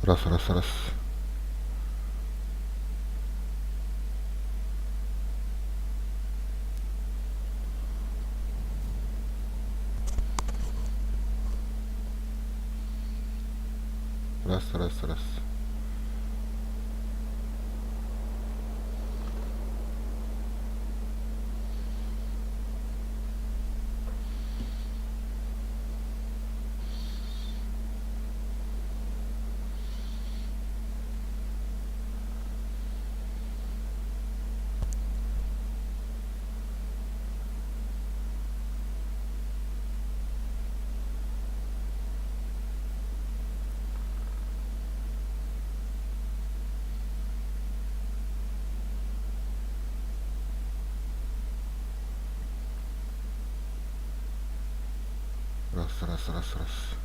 Раз, раз, раз. Раз, раз, раз. Раз, раз, раз, раз.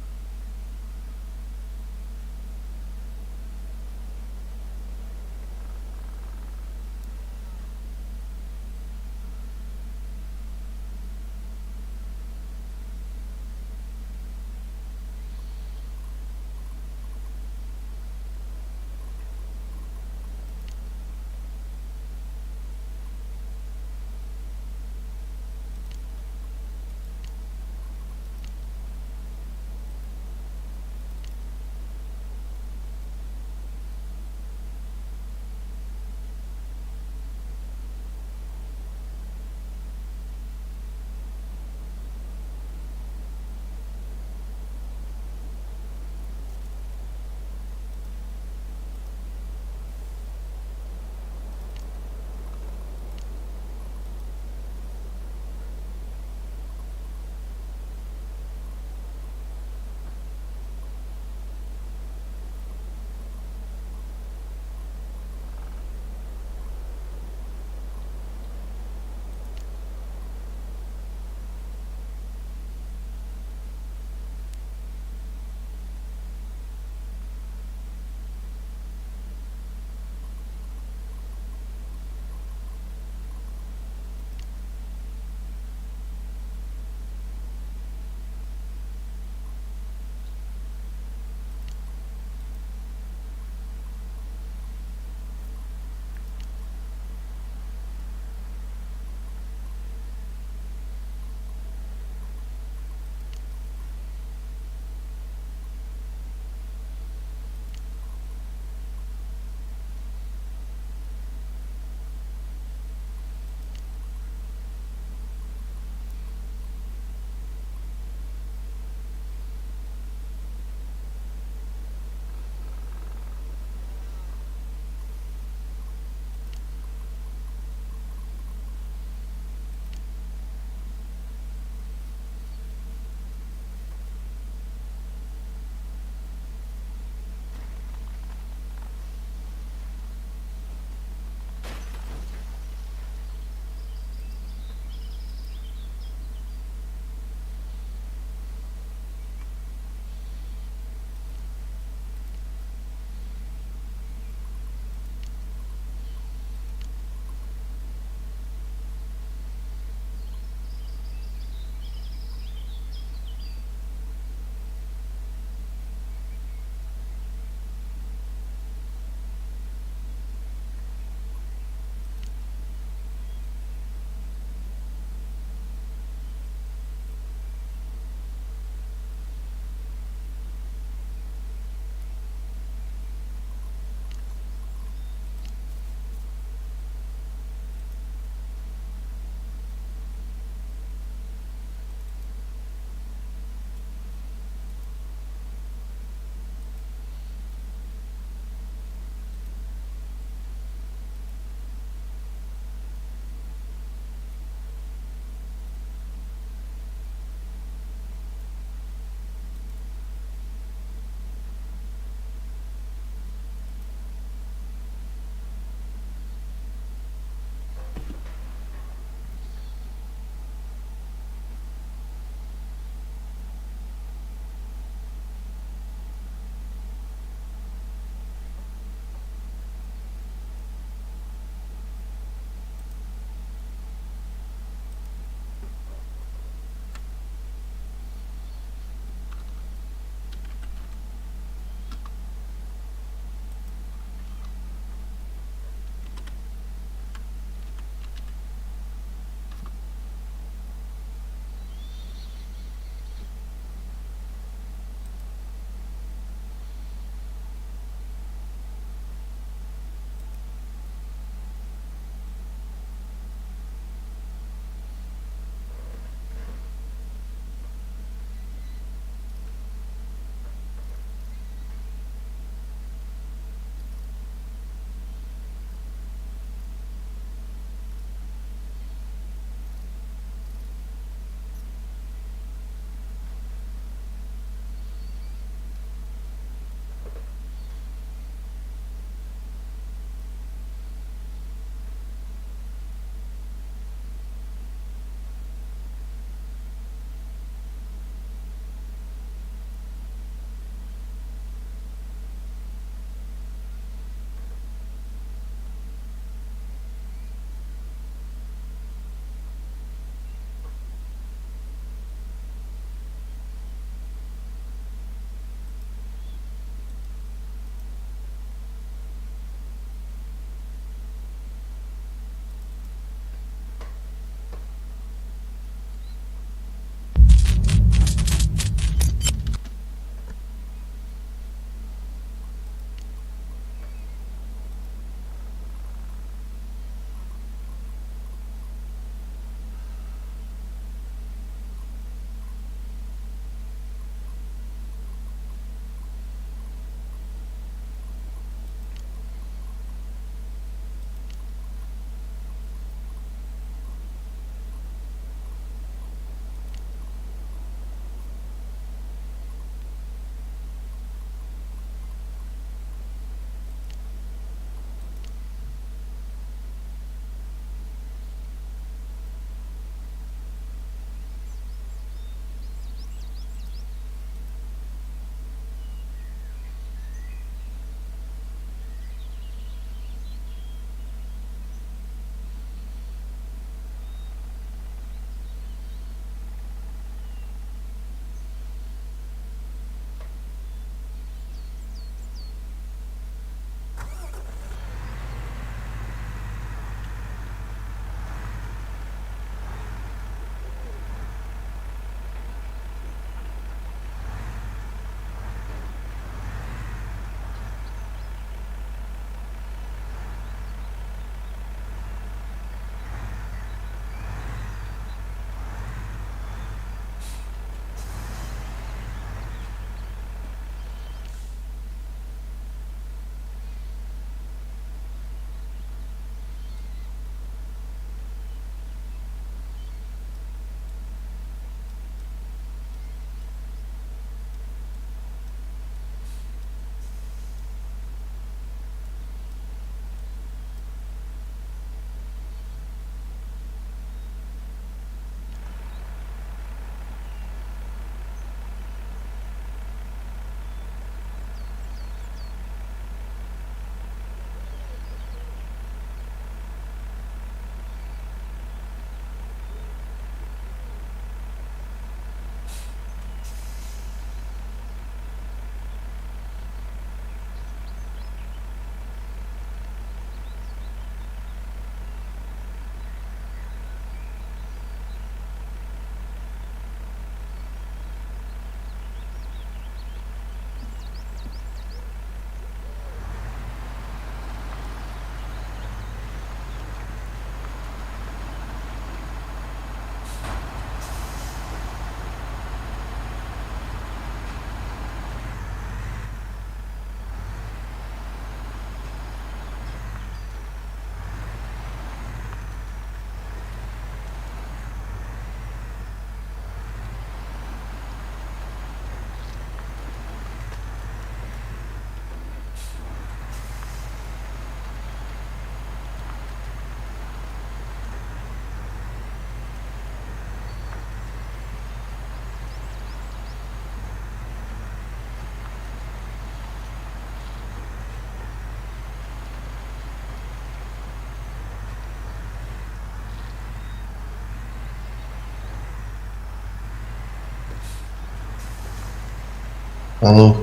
Алло,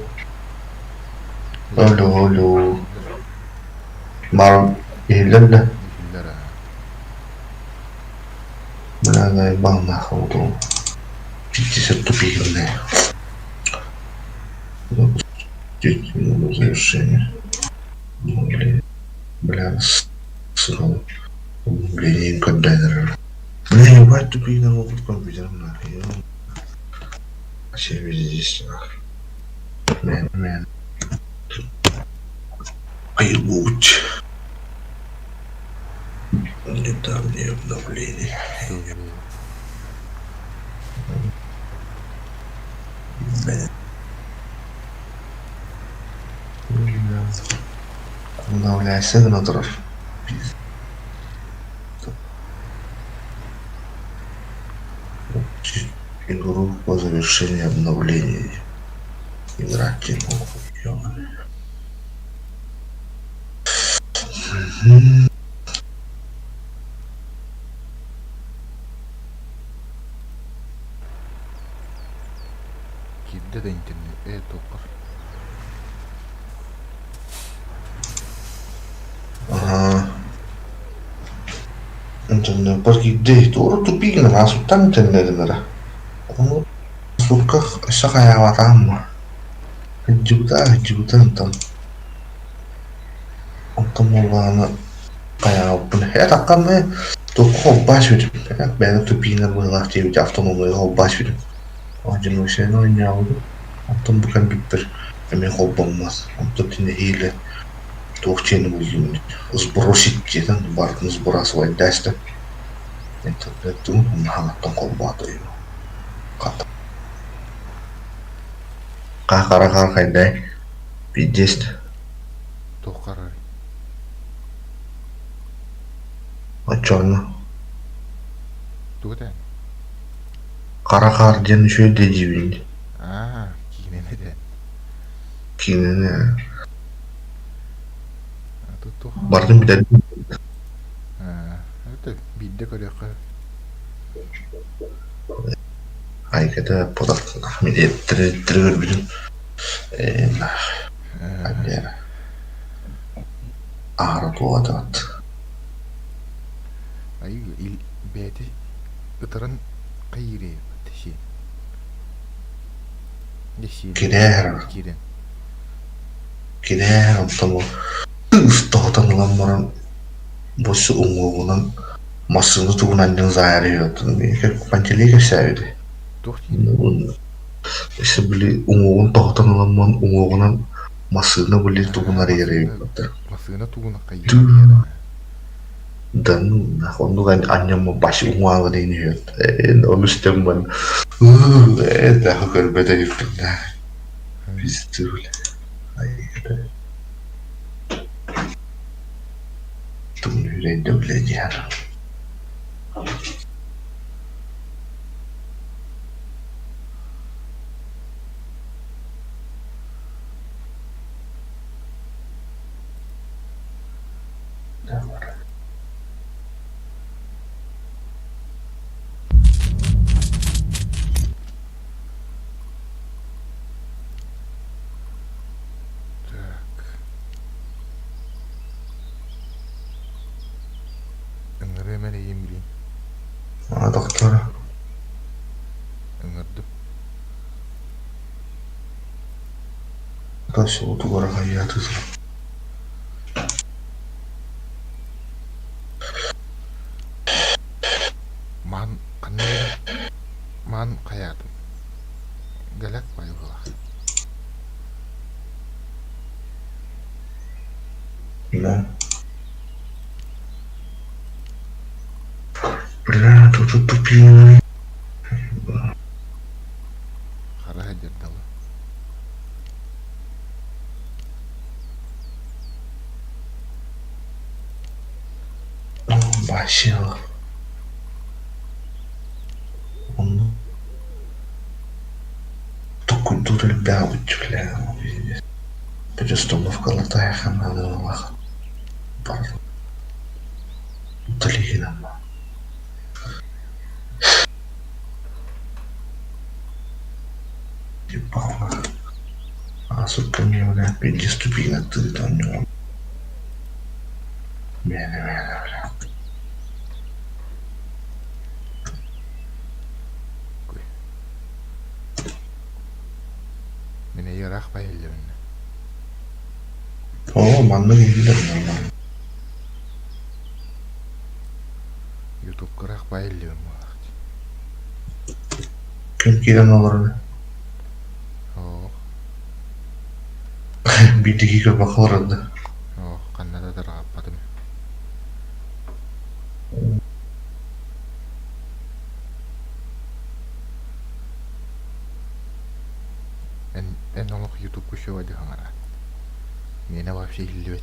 алло, алло. Баар иһиллэр да? Иһиллэр аа. Бля, заебал нахуй утро. 50 тупик, Запустить минуту завершения. Бля, сука, обновление контейнера. Бля, ебать тупик на опыт компьютером нахуй. Вообще везде нахуй. Мэн, мэн. Ай, лучше. Недавнее обновление. Обновляйся гына турар. Игру по завершении обновления. Играть не могу. Ёбаный. Киирдэ да интернет ээ туоххар. Аһаа. Интернеппар киирдэ туора тупигынан аасыттан интернетинэрэ. Ону сурка өссө хайаабатаҕым дуо? Сылдьыбыта сылдьыбыта онтон онтон буоллаҕына хайаабыппын ээ тахханна туохха холбоос бүтүм бэйэм тупигынан быһыылаах диэбити автономныйга холбоос бүтүм одиночнайны оонньообутум онтон бу компьютер эмиэ холбоммот онтон нэһиилэ туох дьиэни буллум сбросить диэтэн барытын сбрасывайдаста интернеттуун хаҥаттан холбоото хата Хара хайдай пиздец Туох харарый? Оччоҕуна Тугу этэҕин? хара хаар диэн үчүгэй да диибин Аа, киинэни этэҕин. киинэни А тут туох барытын бүтэрдим. Аа, это биирдэ көрүөххэ Айгата мин эттэри көрбүтүм ээ аһара туолатыбат. Айыы ил бэйэтэ ытыран хайыырый сиэн Дьэ Кинээр киирэн кинээр онтон ол тыыс тоһутан ылан баран бу уҥуоҕунан массыына тугун анньан заайар Пантелей кэпсээбитэ. Туох диир? Өссө били уҥуоҕун тоһутан ыламмын уҥуоҕунан массыына били тугун арыйар эбиппиттэр. Массыына тугун хайыыр Да ну нахуй оннук анньаммын башы уҥуоҕа диэн үһү. Ону истэммин ээ нахуй көрбөт эбиппин да. Пиздец бля. Тумну үрэйдэ бля диэн. Так. Ыҥырыам эрэйим билин. А доктор. Ыҥырдым. Тугара хайаатыы Маан ханна эрэ маан хайаатым. Гэлэк байыллах. Да. Бля, тут тупиный. Хара сылдьардалы. Вообще. Онно культура элбээҕи бля перестановкалардаах наадалаах барытын Талигинамма Ааспыт кэмҥэ бля пиздец тупига тыытан оонньоон Мээнэ мээнэ бля Мин ыраах байыллыбын. Оо, маннык иһиллэр нормально. Ютубка ыраах байыллыбын буолаах. Ким киирэн олорор? Оо, Биирдии көрбөххө олорор да. Оо, ханна да тарҕаппатым. Эн, эн олох Ютубка үчүгэй хаҥара. Миэнэ вообще иһиллибэт.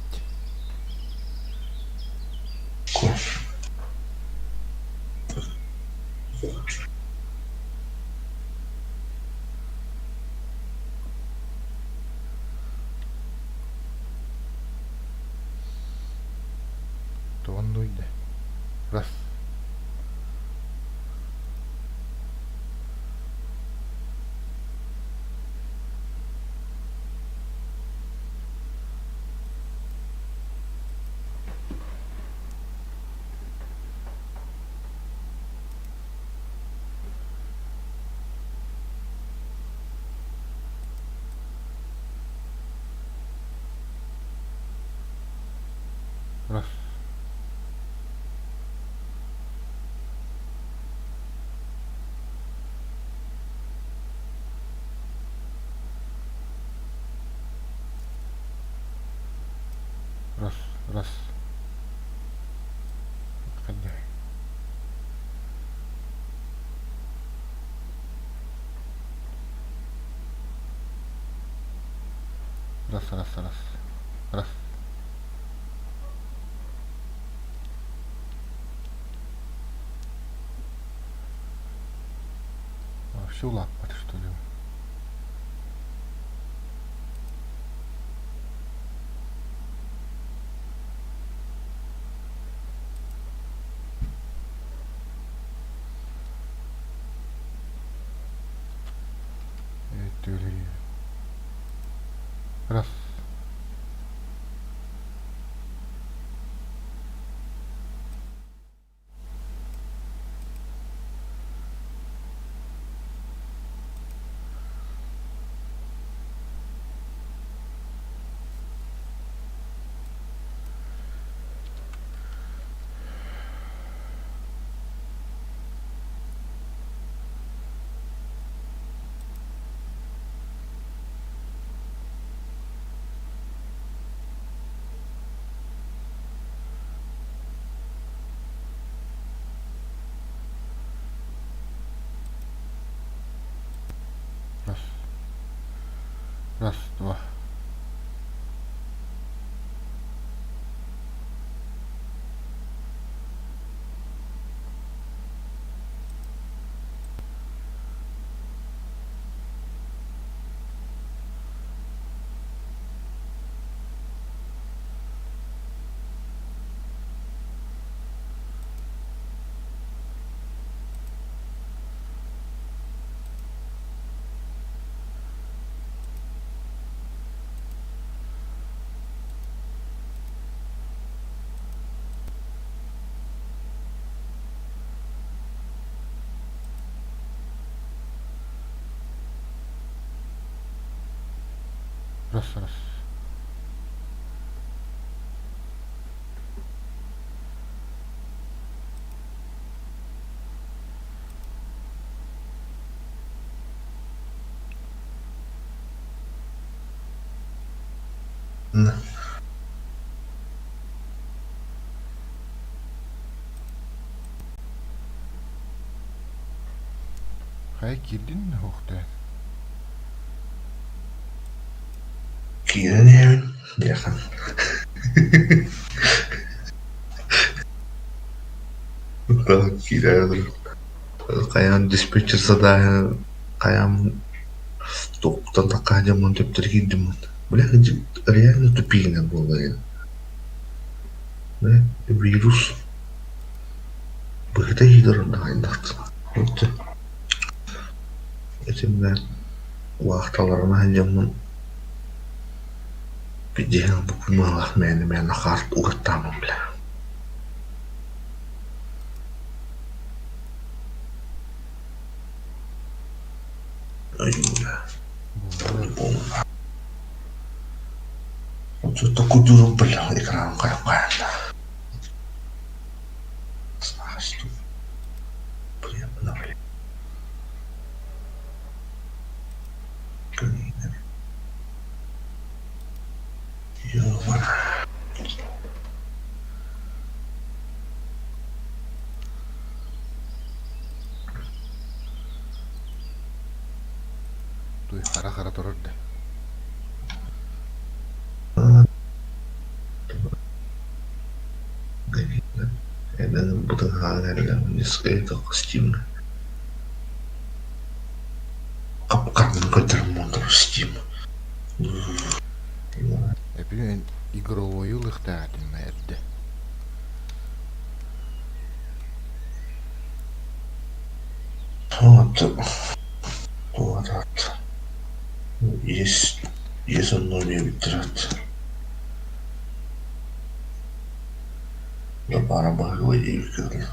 Тоҕоннуй да? Раз. Раз. Раз, раз. Хайдах? Раз, раз, раз. Раз. Вообще улааппат что ли? Раз. Раз. Раз, два. Раз, раз. Хайа киирдин уохтаан? Киирэн иһэбин диэххин. Киирэ хайаан диспетчер задание хайаан туохтан такка дьоммун төптөрү киирдим. Бля, реально тупиина буолла Бля, вирус быһыта иһигэр хайдах Итиннэ вахталарына сылдьаммын. Диэн букумалаах мээнэ-мээнэ хаар угаттаамын бля. Айууна. Буолла. Что кудуру бля экран хайа Приятно, бля. Туй хара-хара турар да. Хап-хараҥа көрдөрөн буоллар Steam. Эпин игровойу ылыахтаах этим эрдэ. Вот, вот, есть, есть онно диэбиттэр Баара баһылай диэбиккэ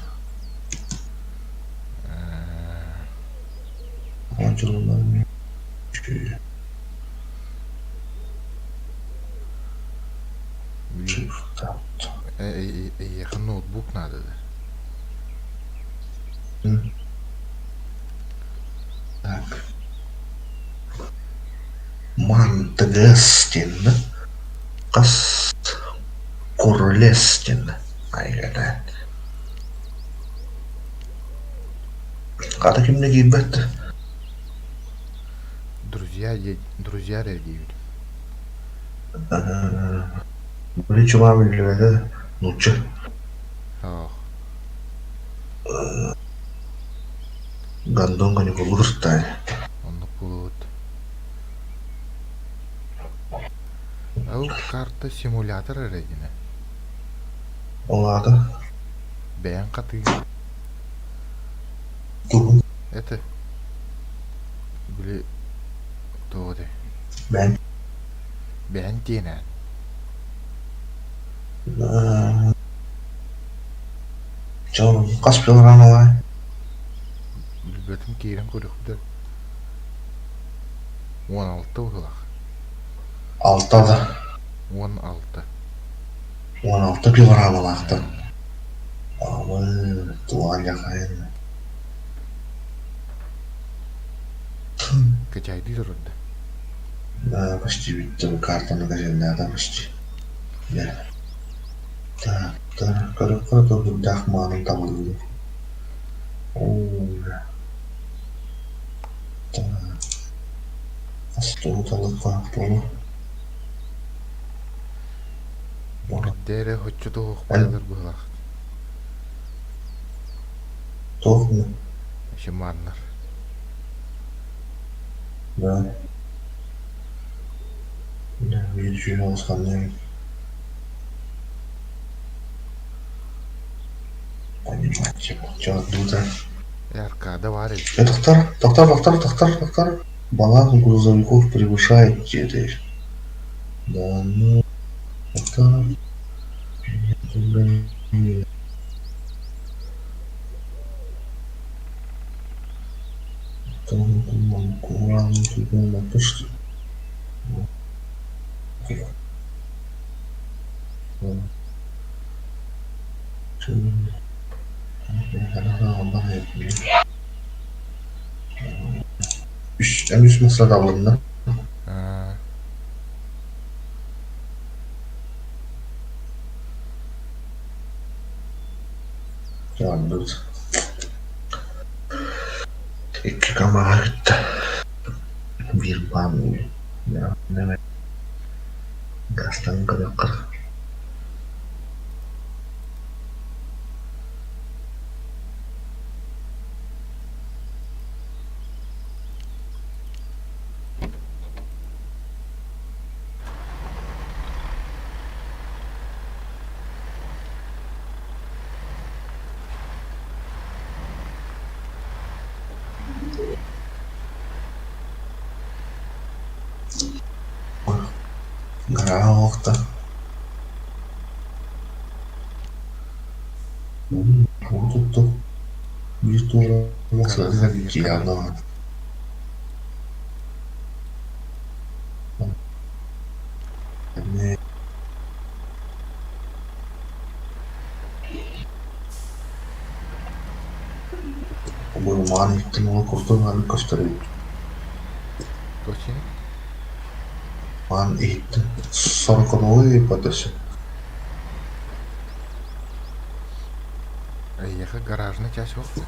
Эйиэхэ ноутбук наада да? Так. Мантыгас диэн хас Королес диэн айгата. Хата кимне киирбэт Друзья, друзья эрэ диибит. Били чума биллибэтэ нуучча. Ох. Гондон каникуллуур Оннук буолуут. Ол карта симулятор эрэ динэ. Ол аата? Бэйэҥ хатыыгын. Тугун? Это били туох этэй? Бэйэҥ Бэйэҥ тиэнээн. Дьон хас пилорама Билбэтим киирэн көрүөхпүт 16 быһыылаах. Алта да. 16. 16 пилорамалаахтар. Аамы туаллахайын. Качайдыы турарда. Да, почти бүттүм картаны качайдаата почти. Так, так, көрөххө тобурдаах маанын табыллыы. Оо, так, остуол талыкка буолу. Эрдэ эрэ оччото суох баайдар быһыылаах. Туох Шиманнар. Да. Да, биир үчүгэй Понимать, Аркада баар эбит. Тохтор, тохтор, тохтор, тохтор, тохтор. Баланс грузовиков превышает теперь. Да, ну, это... Үс масса табылынна. Андыбыт. Икки камаҕа кытта биир баан Гастан көрүөххэ Гарааһа уохта. Туттук биир туора Гарааһа сыатыгар биир киирэн хараҕа. Обурумаан иһиттэн уол курдук аны көстөр эбит. Точно? Маан иһиттэн сороконовой ыйыппат өссө. Эйиэхэ гаражный часть суох дуо?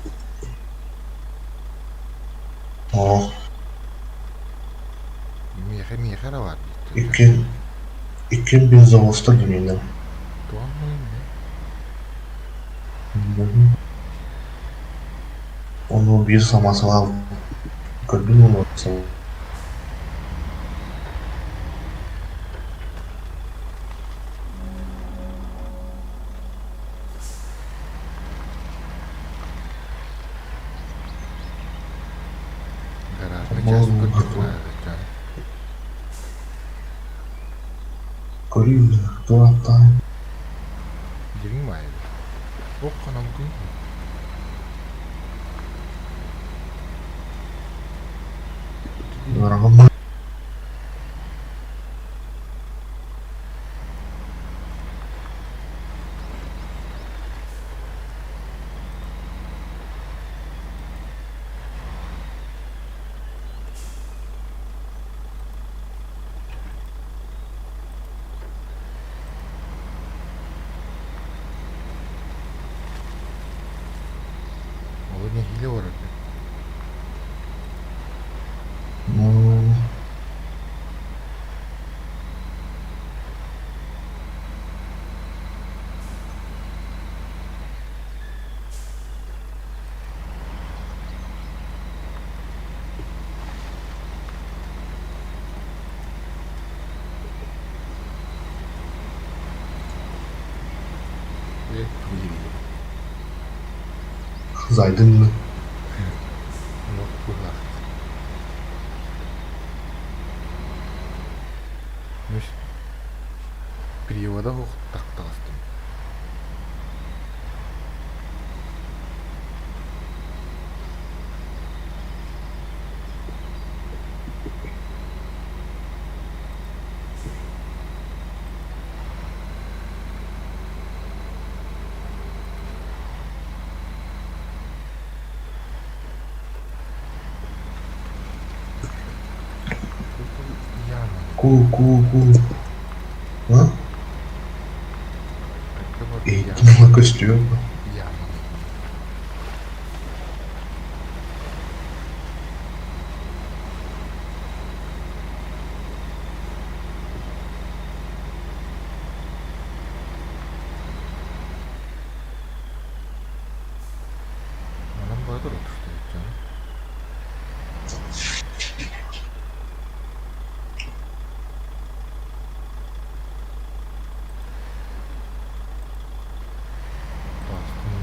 Оо, Миэхэ миэхэ эрэ баар диэхтэр. иккиэн иккиэн бензовозтар дьүнүнэн. Туох муҥун Ону биир самосвал көрдүм уонна Гаражный часть көрдөххүнэ Көрүү туораттаан Дириҥ баайа эбит. Ох ханамтын Ыарахан Ол нэһиилэ олорор Зайдын mı? Yok быһыылаах. Привода таҕыстым. Ку ку ку. А? Иһиттим көстүө. Манан бара турар тустааччы. Таастын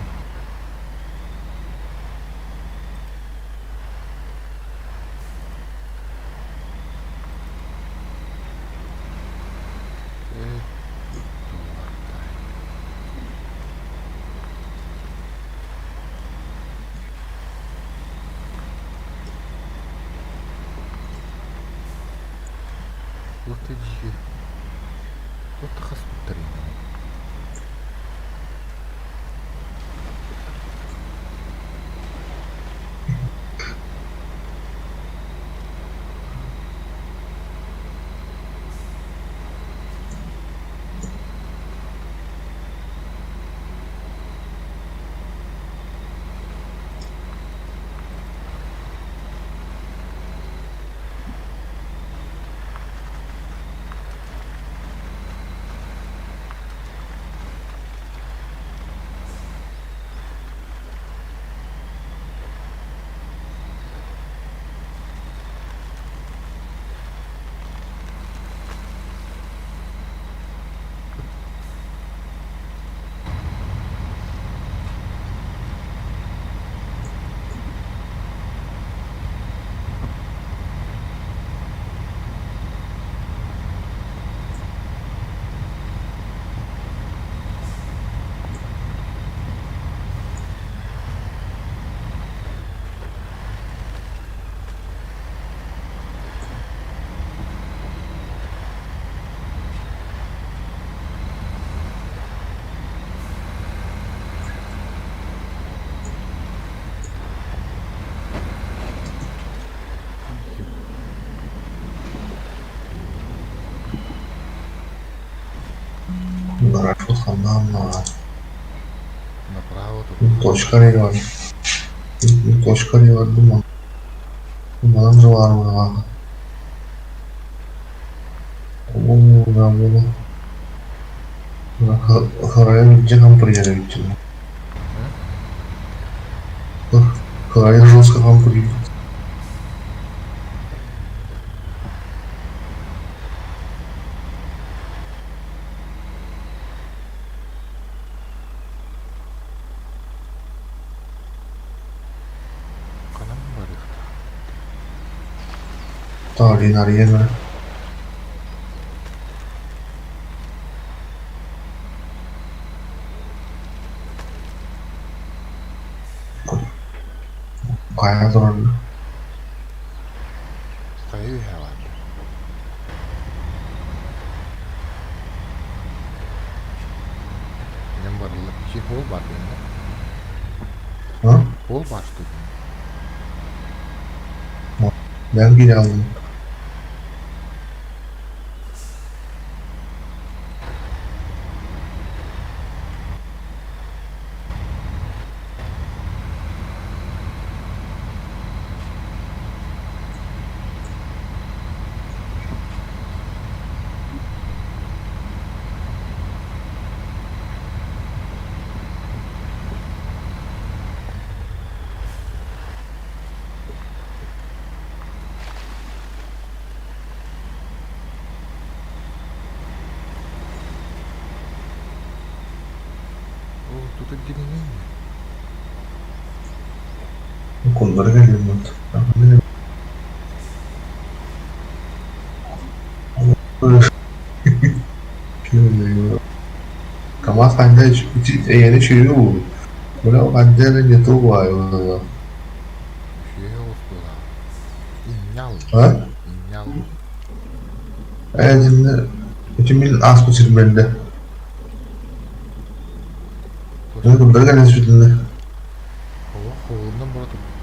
Туох да дьиэ, туох да хаспыттар иннинэ. Ханна Направо турда. Точка эрэ Точка эрэ бардым Манан баар жестко Ханан барыахтаах? Хайа турар Хайа үөһэ баарда? Инэн барылла Сир баар диэннэр. А? Ол баар что Ben bir aldım. О, тут отделение. Konulara geliyorum ben. КамАЗ ханна эйиэнэ үчүгэй буолуо, били ханна эрэ не то баайылла Үчүгэй олус буолаҕа. Инньэ А? Инньэ Ээ итиннэ ити мин ааспыт сирбэрдэ курдары кэлэн сүтүннэ Олох хоһуунан бара турбут.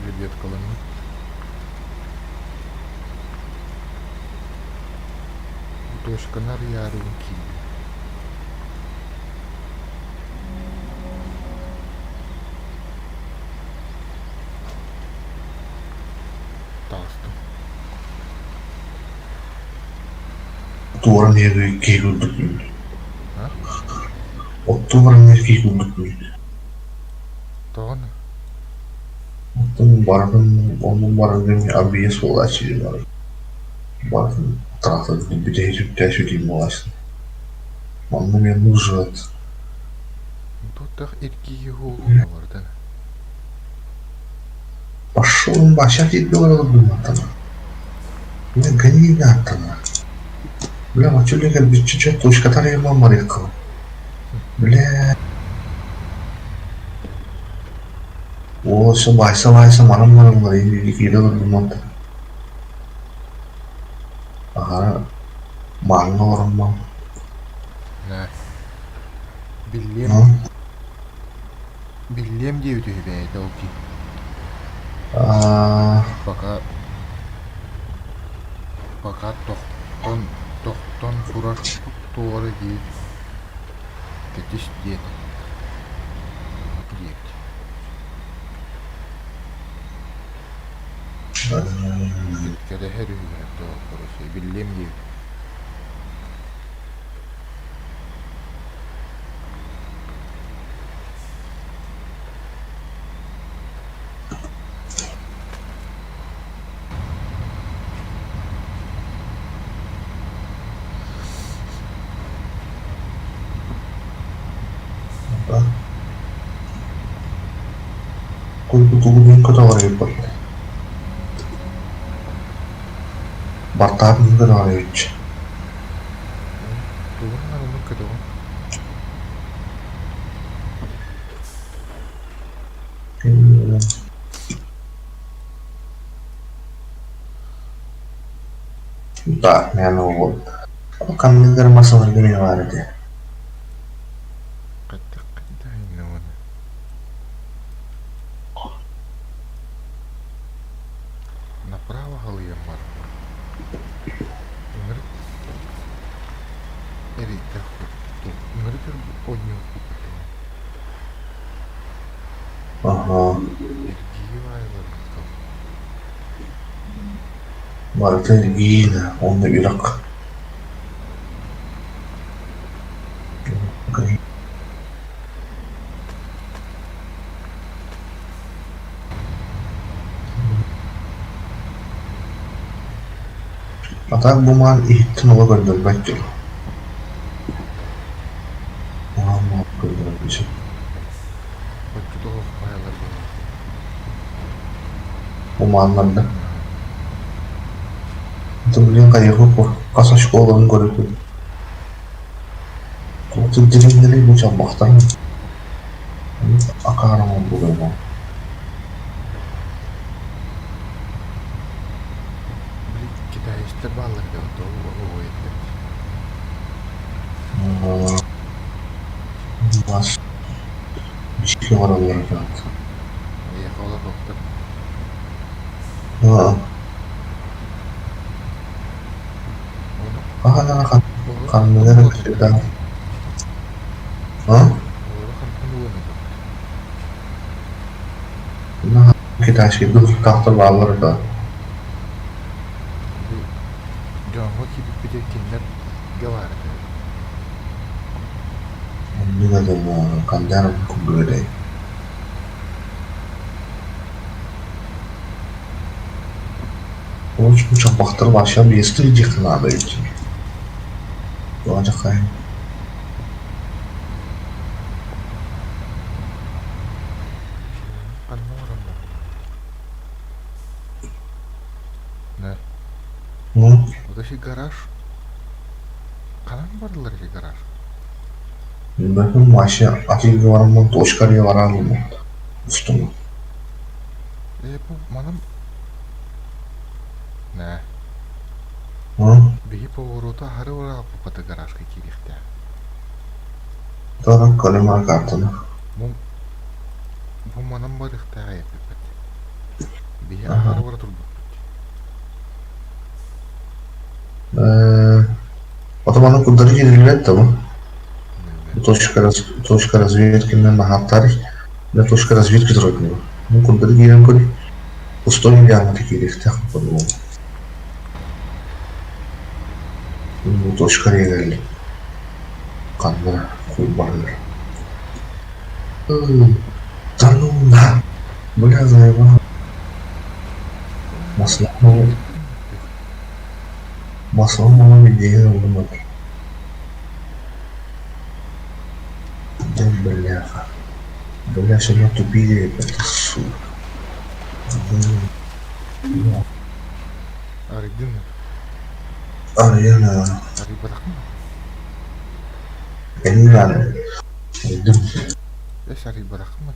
Лебедкаланна. Точканы арыйаарыбын киирдим. Таҕыстым. Туора киһи курдук А? Оттуу баран киһи курдук Тоҕону? Оттон барытын оннун барытын абиес буолааччы бар барытын трассаны бүтэһи сүптээх сүтүүм буолааччы Манна мен нужет Туттах эргийии уһугуна барытын. Пошел сейчас Бля, гони аттана. Бля, мачулика чуть-чуть точка марикова. Бля. О, все байса байса манам манам киирэ олордум Аһара мааҥҥа олороммун Нэ. Биллиэм биллиэм диэбит үһү бэйэтэ ол киһи. Пока пока тохтон тохтон турар туора диир кэтис диэтэ диэбит. Кэтэһэр үһү короче биллиэм диэбит. Куйбутугун көтөҕөрөйбүт Бартаап Николаевич Тугун наҕыллык көтөҕүн? Да, мен ол ханныгар масаларга мен бар этэ Хайдах хайдах иннэ уонна Направо халыйан бар. Ыҥырык. Хайдах ыҥырык оонньуу куппутуҥ Аһаа, Эргийии баайыларын барыта эргиин уонна үрэх А так бу маан иһиттэн олох көрдөрбөт дьон Көрдөрбүт Оччотооҕу баайылар буолар. Умааннарда Это блин хайыһы хас оскуоланы көрөбүн Туох сирдириҥнэрий бу чалбахтарым Акаары оҥорбут Били китаецтар бааллар этэ отой этилэр. Бас бичики оҥороллор этэ. Эйиэхэ олорбуттар. Хаһан эрэ Олору ханныгы хантан эрэ булан кытта этэҕит? Олору хантан булан этэҕит? Китайскайга тустаахтар бааллар этэ. Били дьоҥҥо киирбиппитигэр кинилэр баар этэ. Оннук этэ ханна эрэ курдук этэй. Ол чалбахтар вообще биэстии диэххэ наада эбит. Тоҕо дьахайын Ханна олорон Да. Ну? Вот иши гараж. Ханан бардылар иши гараж? Билбэппин вообще атыыга бараммын точкарга бараалым устума. Э, бу манан Нэ. Биһи повороту аһары ырааппыппыта гаражка киириэхтээх. Тора колема картаны. Бу бу манан барыахтаах эппиппит. Биһи аһары бара турбуппут. Потом аны курдары киириллибэт да бу. Точка, точка разведки наһааттар. Точка разведки турар. Ну курдары киирэн көр. Пустой ямата киириэхтээх по-любому. Бу точка кэлли. Ханна куйбаһыар. Да ну на! Бля, заебал. Маслом маслом идея ылымат. Да бляха. Бля, все тупили, это сука. Арыйдын Арыйан Арыйбатахпын Эниин арыйдым. Эс арыйбатахпын.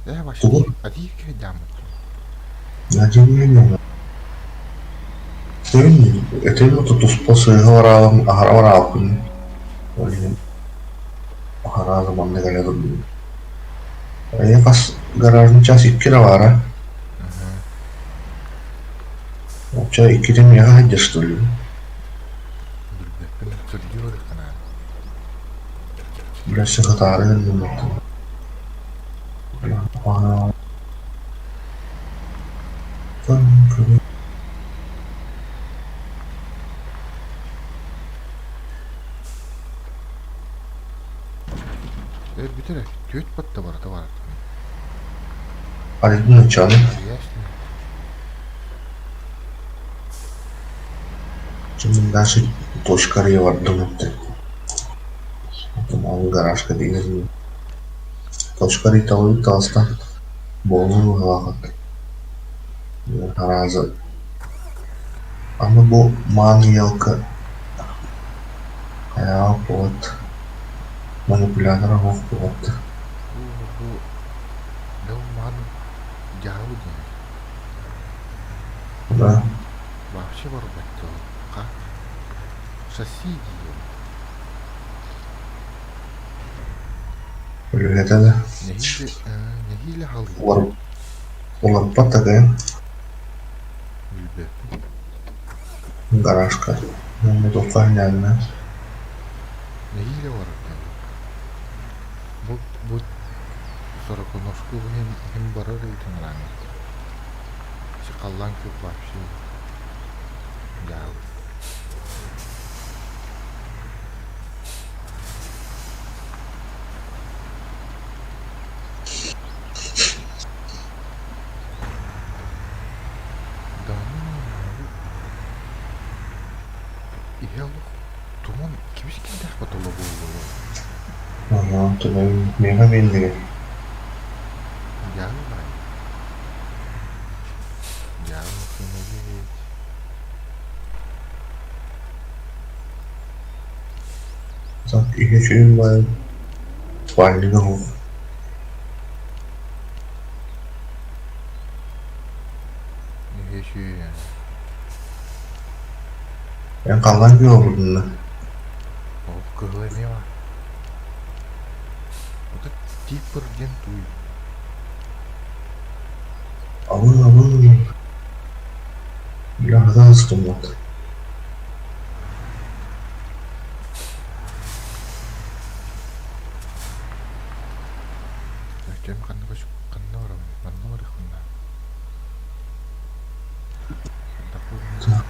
Э, вообще, Тугу? один кайдаммыт. Надеюсь, Этим туспа сыыһа бараалым аһара бараалпын. Ол иһин аһара манна кэлэ турдум. Эйэ хас гаражын час икки эрэ баара. Оччо иккитин миэхэ сылдьар что ли? Билбэппин, сырдыы барыаххына. Бля, сыхытаары гынным Э, бүтэр түөрт батта барыта барар. Арыйдын оччону. Дальше точка бардым этте. Ол гаражка деген точка талыы таҕыстан буолун быһыылаах Араазы Аны бу маан елка хайаҕа буолат манипулятора суох буолат Бу бу маан дьаһал диэн. Да. Вообще барбат ха шасси диэн. Үлэһитэ да. Нэһиилэ нэһиилэ халыйда. Уларпат такайын. Билбэппин. Гаражка. Мутукка ньаанна. Сыыйа барар диэн. Бу сороконожку иһин барар эбит ыҥыраҥҥа. Халлаан күөх вообще дьаалы. Да ну, иһэ олох туман кибис киирдээх батыла буоллуо. Ага, туман миэхэ миэллигэ. Дьаалы баай. Дьаалы массыына Так, иһэ үчүгэй баайы спальнига оһох. Иһэ үчүгэй Эн халлаан күөҕэ булунна. Ол кыһыл эмиэ баар. Ото типпер диэн туй. Абы абы. Бля, ыстыммат. Өтөм ханна ханна барабын? Манна барыахпын Так.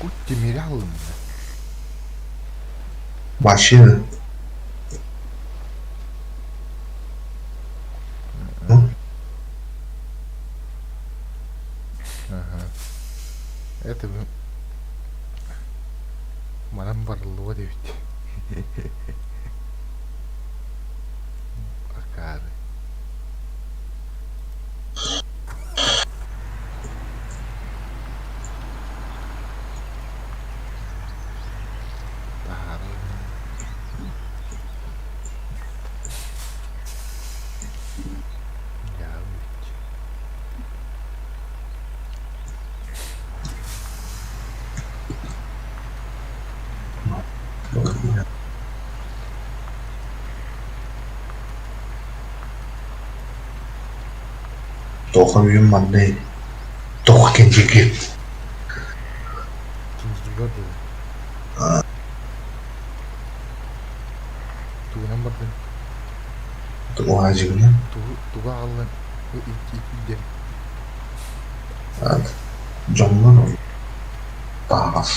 Кут тимири алынна. Машина. Ага. Это манан барыллыбат эбит. Акаары. Таһаарыы. Дьаабыт. Тоҕо үйүм манный? Тоҕо кэнчикин? Киндьигэр дылы. Тугунан бардын? Уазигынан. Тугу аҕаллын? Илдьэн. Дьоннор таһаҕас.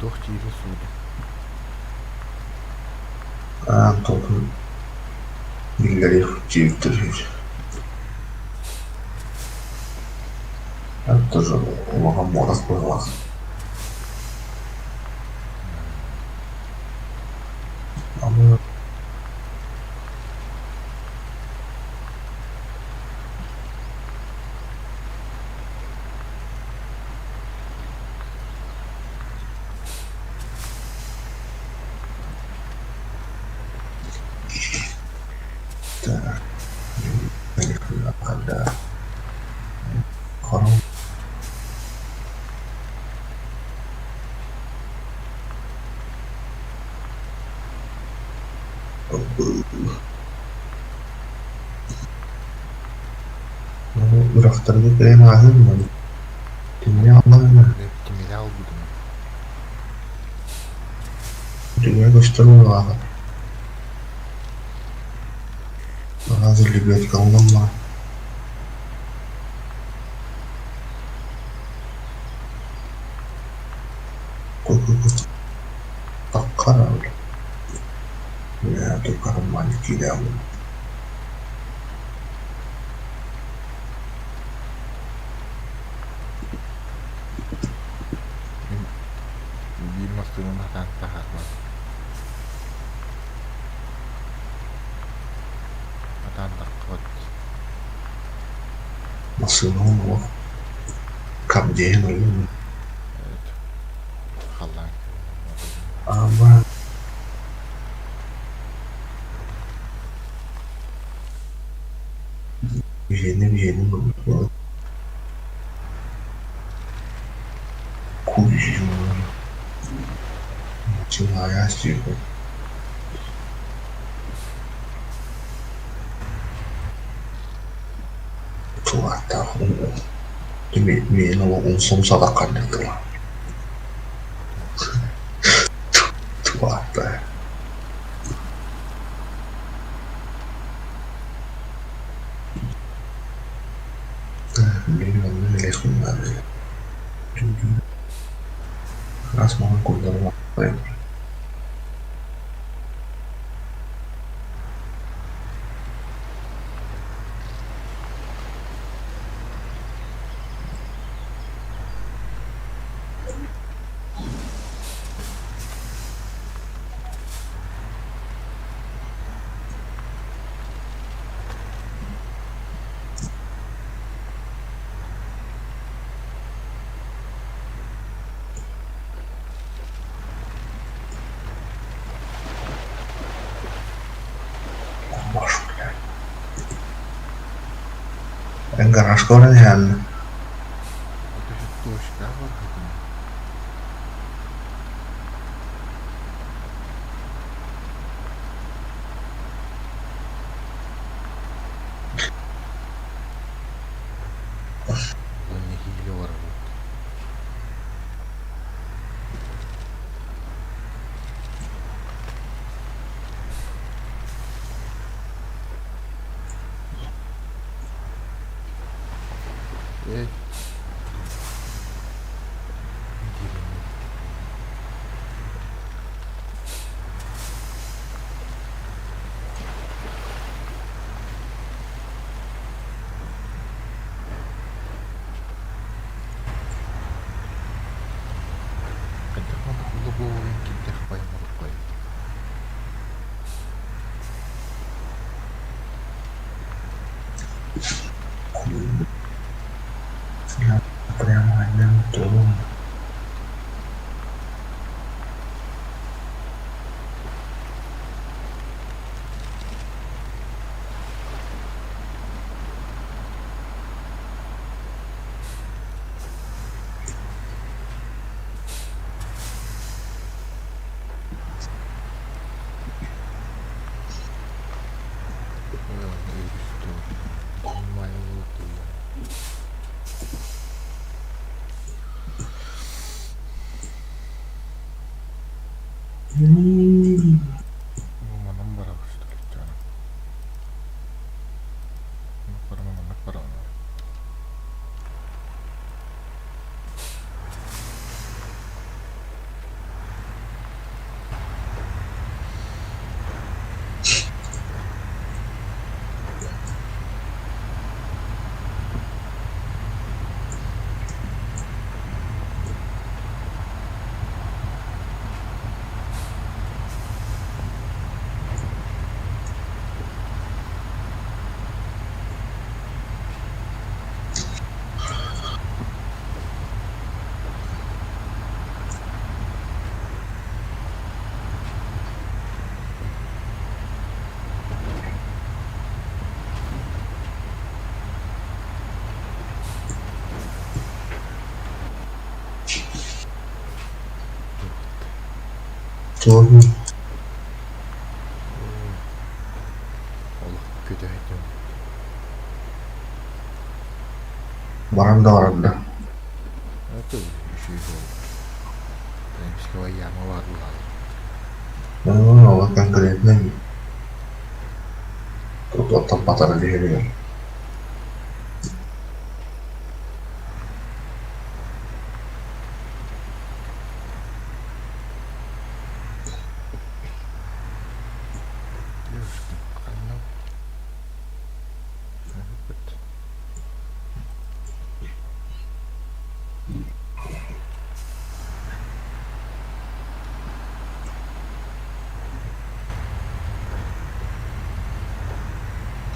Туох диирин сууду. Аан толкун биллэриэх диэбиттэр Тоже улахан муорас быһыылаах. Аны Так, Хоро Үрэхтэргэ кэлэн ааһыам дуо? Тимири аҕаллаҕына Тимири аҕалбытым. Үчүгэй көстөр буоллаҕа. Араас лебедка ыллам Мин биир массыынаны сатаан таһаарбат. Сатаан таххыбат. Массыына олох кабдиһын ойуун. Халлаан Ама. Биһиэнэ биһиэнин ылбыт Куйуур Начиная Тулааттаах миэнэ умсум садахханнык тыла Тулаатта Мин онно үлэхпин Ас маҥан курдары Эн гаражка баран иһэҕин Точка барбытым. Нэһиилэ барабыт. Эй. Хайдах маннык лобовойун кирдэх баймырыккай? Прямо одним туром. Манан барабыт Маннык барабын. Туох Олох күтэ баран да барда. Это еще и Эмискэ яма баар буолаҕын. Ол конкретно оттон батара түһэригэр. Девушка, ханна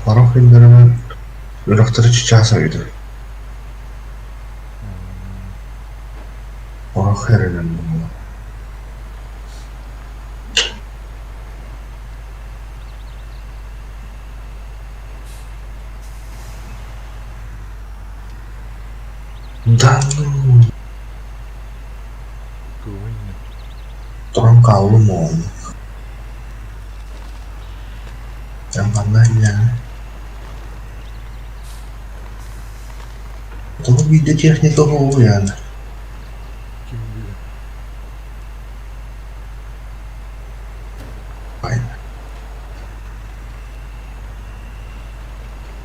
Сорох күннэринэн үрэхтэри чычаас эбит Сорох эрэнэн буолла. Да ну, Тугуй инньэ? туран хааллым оҕону. Эн ханна иһиллэҕиҥ? Тоҕо биирдэ техника уһуйаана? Ким билэр?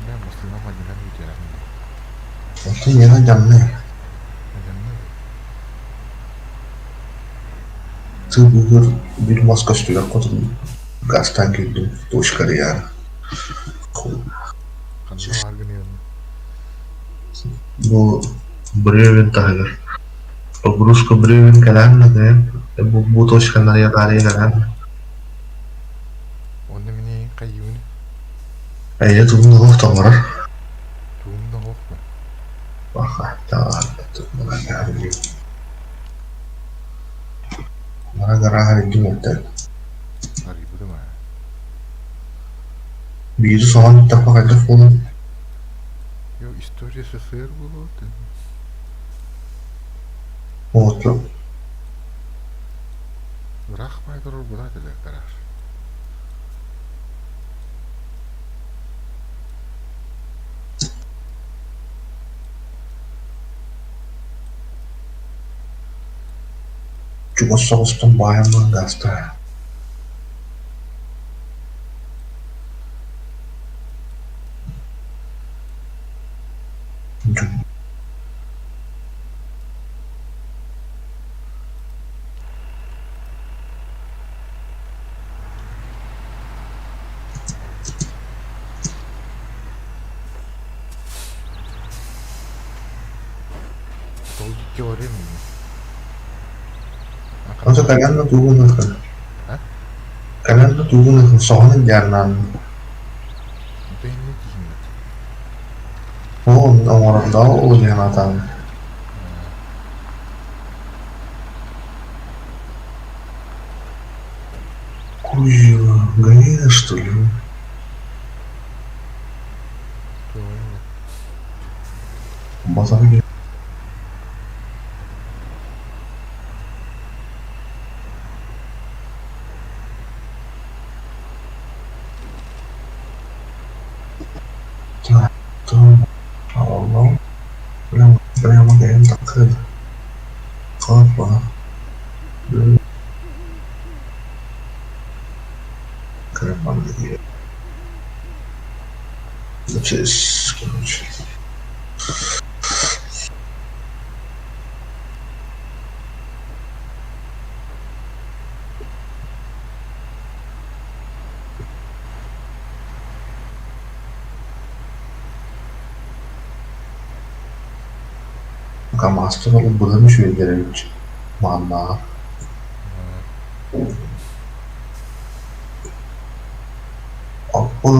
Мэ массыына мадьынан бүтэрэн дии. Онтон ийэҕэ дьаҥнай. Дьаҥнай Тыы быыһыгар биир мас көстүбэт хотун газтаан киирдим, точка арыйаары. Ханна баар гыныаҕын? Бу бревен таһыгар погрузка бревен кэлээн да бу точканы арыйа кэлээн Уонна мин эйигин хайыыбыный? Эйэ тугун олох тоҥорор. Тугум да оһох Мара гарааһар илдьим өттө. Арыйбытым аа. Биири соһон иттахпа хайдах буолан? Йо, история СССР буолуо Оҕото Ыраах баай турар буолаат элэ гараж. Чугас соҕустан баайан гаастаһа. Теория Ото кэлэн да тугун ыхын. Кэлэн да тугун ыхын соһон илдьэрнaan. Ол оҥорордоо улуйанатан. Куй, Галина, что ли? Базар Прямо такой. Хапа. Короче. КамАЗтан ылбытым үчүгэйдэр эбит, мааннааҕар Аппы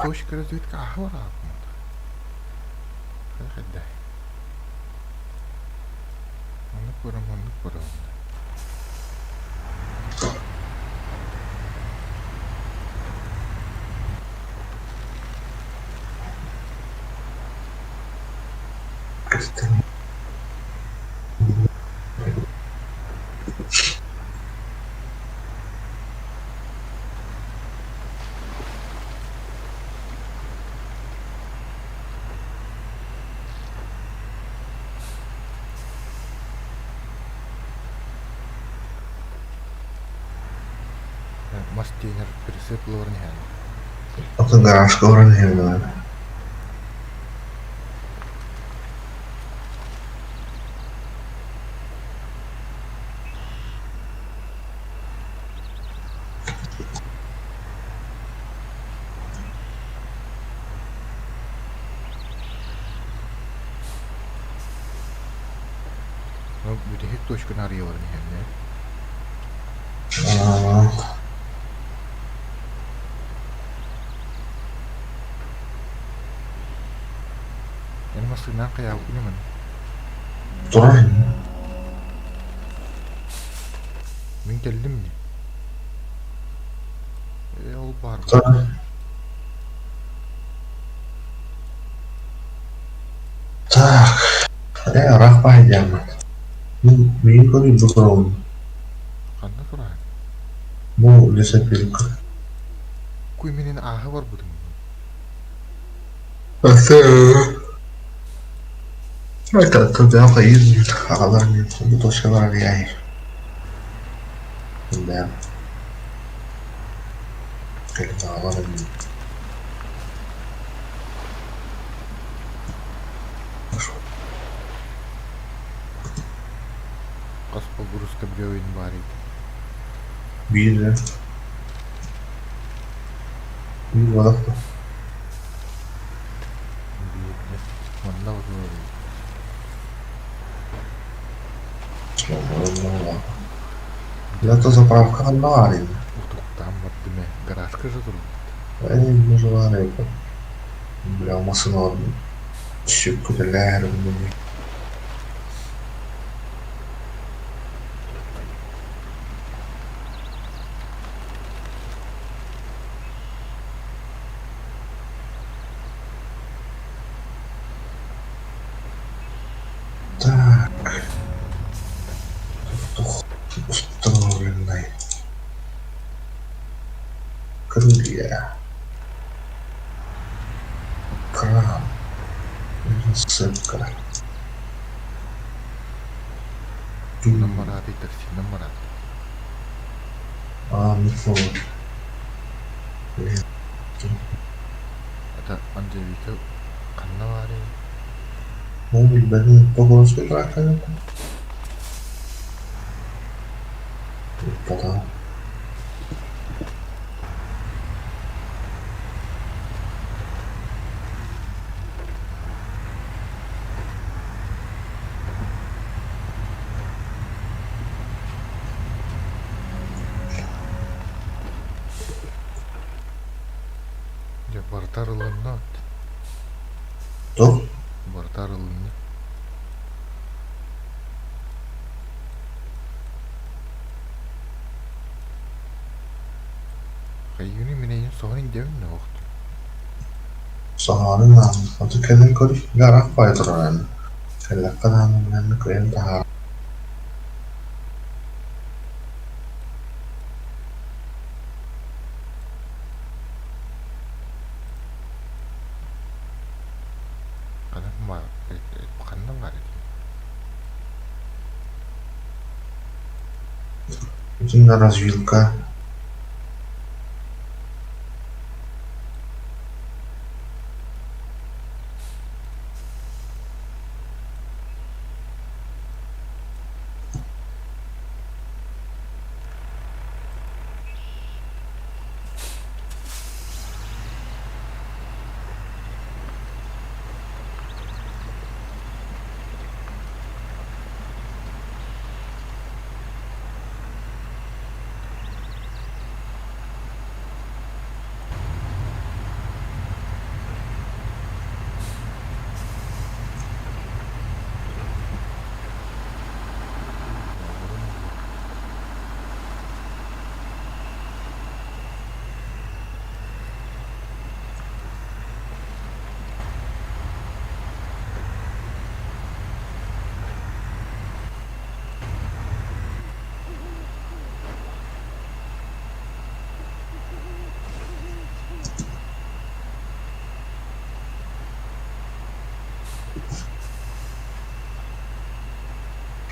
Точка разведка аһа Хайда. Оннук барам, оннук барам. Мас тиэнэр прицеп олорон иһэн. Атын гаражка олорон иһэн Бүтэһик точканы арыйаларын иһэллэр. Эн массыынаҥ хайаабыккын ымын? Турар. Мин кэллим ини. Ээ, ол баар Турар. Так, ыраах баайдьааммыт. Мин миигин көрүү бу туругун. Ханна тураҕын? Бу лесопилка. Куй минин ааһа барбытым. Это хайыр аҕалар бу точкалар арыйай. Да. Кэлин аҕалар Хас погрузка бревен баар эбит. Биир Биир буолар дуо? Биирдэ. Манна отуорабыт. Это заправка ханна баарый? Утуктаан бардым ээ. Гаражка же турбут. Ээ, может баар эбит. Бля, массыыналарын сүппүтэлээр Так, установленный крылья, кран, сцепка. Тугунан бараатый, таксинан бараатый. А, ну Это Анжелика ханна баарый? Ну, билбэтим, Покровскай тракторы. Потом. Дьэ, барыта арылынна от. Туох? Барыта арылынна. Хайыыны мин эйин соһон индиэбин да охтум. Соһоонун аан, оту кэлэн көр, гарах баай турарын. Кэллэххэ даҕаны билэн кыайан таһаар Ханна ханна баар этий? Итиннэ развилка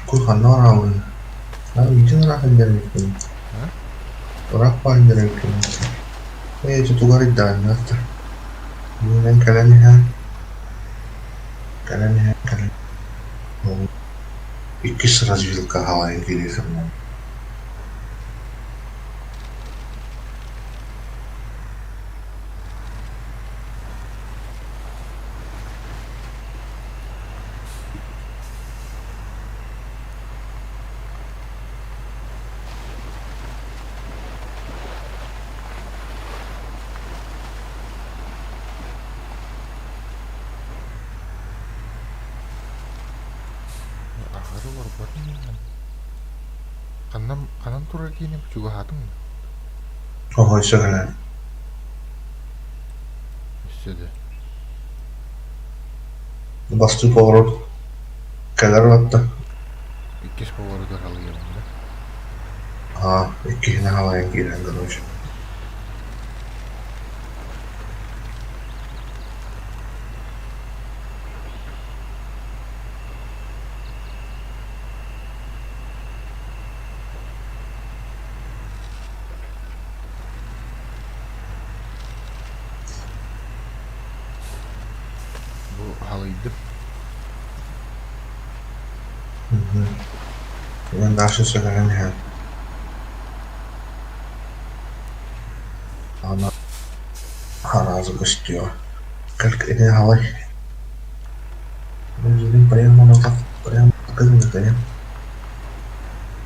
Кухонно ыраабын. Бүтүн ыраах илдьэрбиккин. Ыраах баар илдьэрбиккин. Ээ, тутугар ыйдааннаахтар. Миинэн кэлэн иһэн, кэлэн иһэн, кэлэн Иккис развилка хаалайын кириэхим Ханна ханан турар киини чугаһаатыҥ да? Оһой сөҕөлөөн. Өссө да. Бастыы поворот кэлэр батта. Иккис повороту халыйабын да? Аа, иккиһинэ халайан киирэн короче. Бу халыйдым. Мм. Дальше сөҕөн иһэн. Ана хараазы көстүөҕэ. Кэл ити халай. Прямо назад, прямо кэлин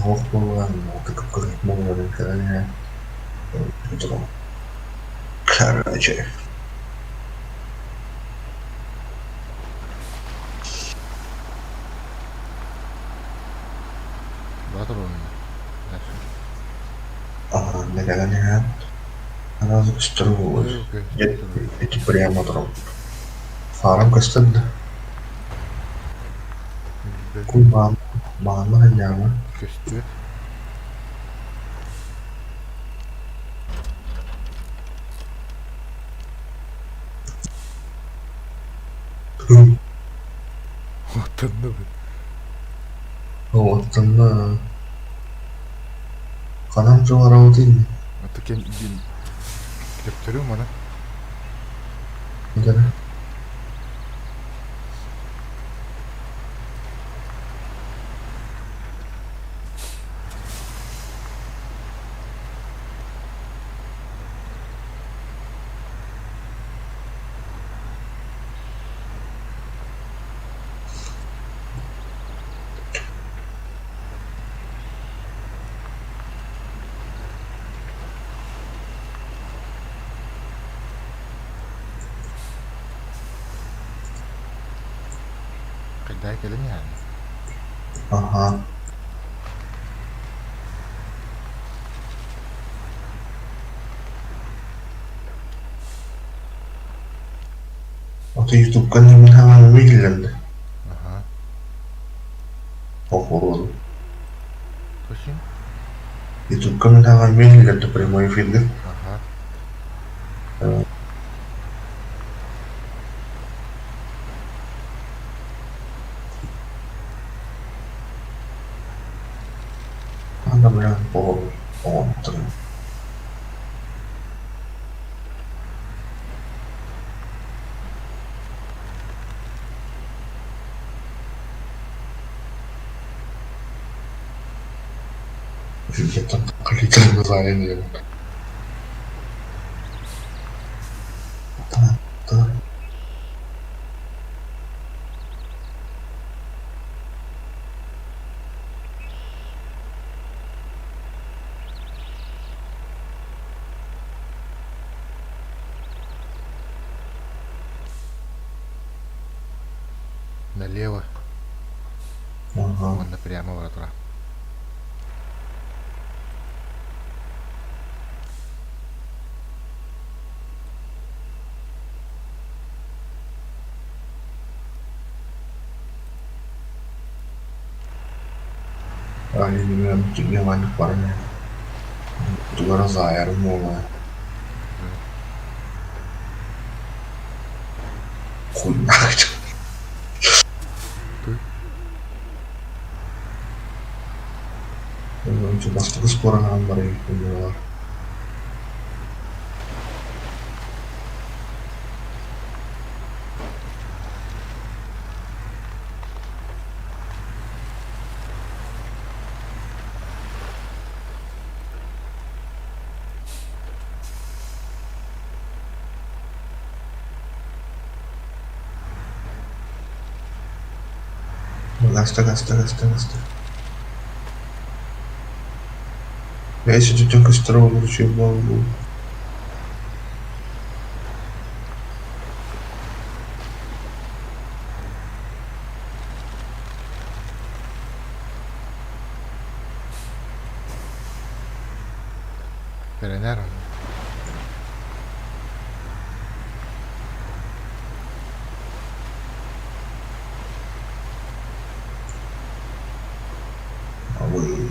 Оһох буолан, буолан кэлэн иһэн Короче. Баатыр уонна дальше. Аһаанна кэлэн иһэн араас көстөр буолуо. Ити прямо турабыт. Фарам көстөр да? Куй маанна ханньаама? Көстүө. Оттонно Оттонно Ханан дьуһараҕытый? Аты кем диэн төптөрү мана. Хайдах кэлэн иһэҕин? Аһаа. Аты ютубка ньымын хаҥаҥҥа иһиллэннэ. Аһаа. Оһуруон. Точно? Ютубка мин хаҥаҥҥа иһиллэннэ прямой эфиргэ. Аһаа. Анда бля оҕонтон Название Налево. Ага. Уонна прямо бара тура. Маннык баран тугу эрэ заайарым буолуо. Хуйнаах Бастакы спораһаан барыйбын буолар. Гаста, гаста, гаста, гаста. Весь үтүтүн көстөр буолур үчүгэй буолуу. Эрэнэр онно. Абый.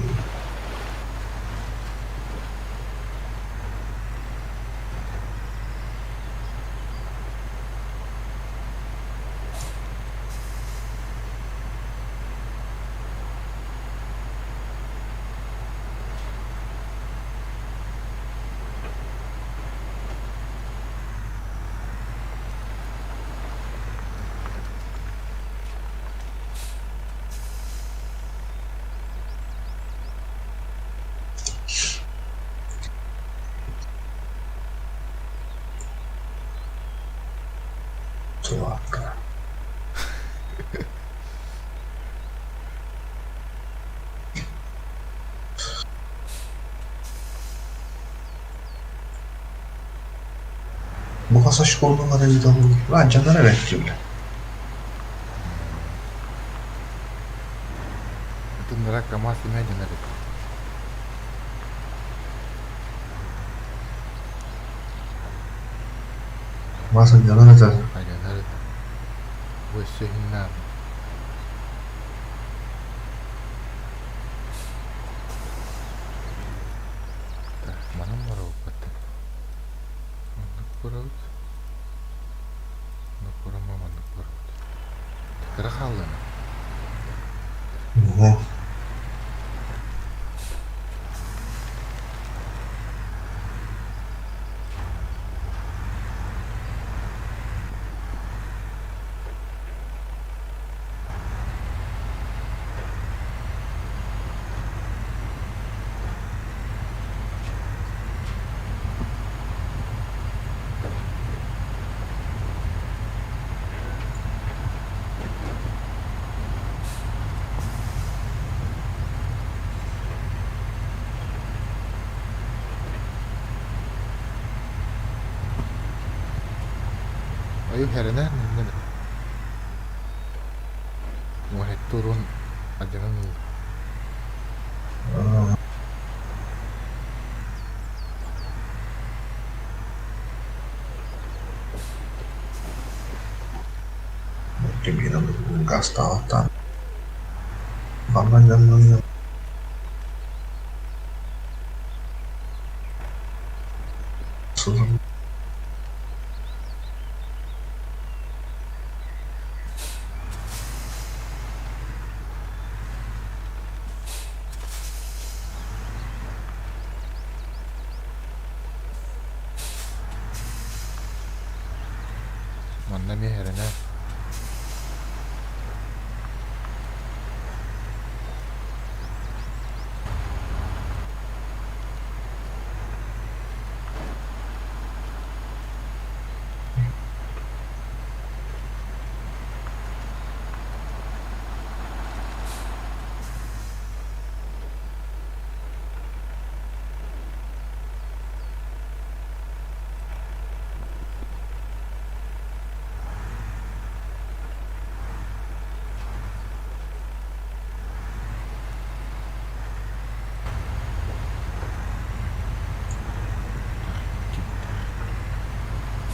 Сылаакка. Бу хас очколуҥ арыйдаллар дьоннор эбэттииллэр. Ытыннара КамАЗ имэ дьонор эбит. Мас дьонор этэ. Дьонор этэ. Бу өссө иһиннээх. Так, манан барабыппыт. Маннык барабыт. Маннык барама, маннык барабыт. Кыра хааллына. Уһу. Айым хэрэнэ Уһуктуурун адьыран ылла. Гаастаабаттаан Манна Манна эмиэ эрэнэ.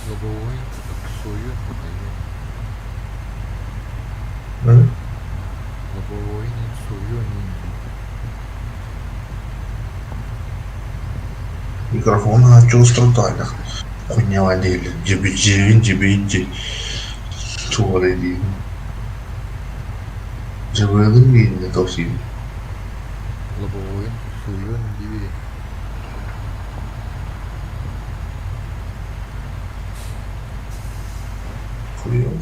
Лобовой суйун Лобовой суйун Микрофон чувствовал хуйня дииллэр дьибидьиин дьибидьи туора диибин Дьыбыалын мииннэ тосиин Лобовойун суйун диби Хуйуо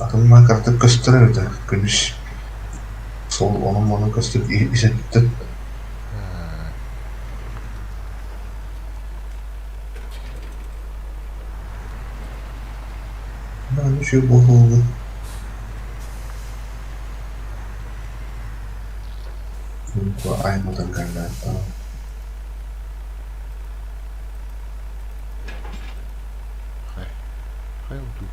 Атын кыратык көстөр эбитэ күнүс сол онон-манан көстөр исэттэн Үчүгэй буолуоҕун Хайа утуй?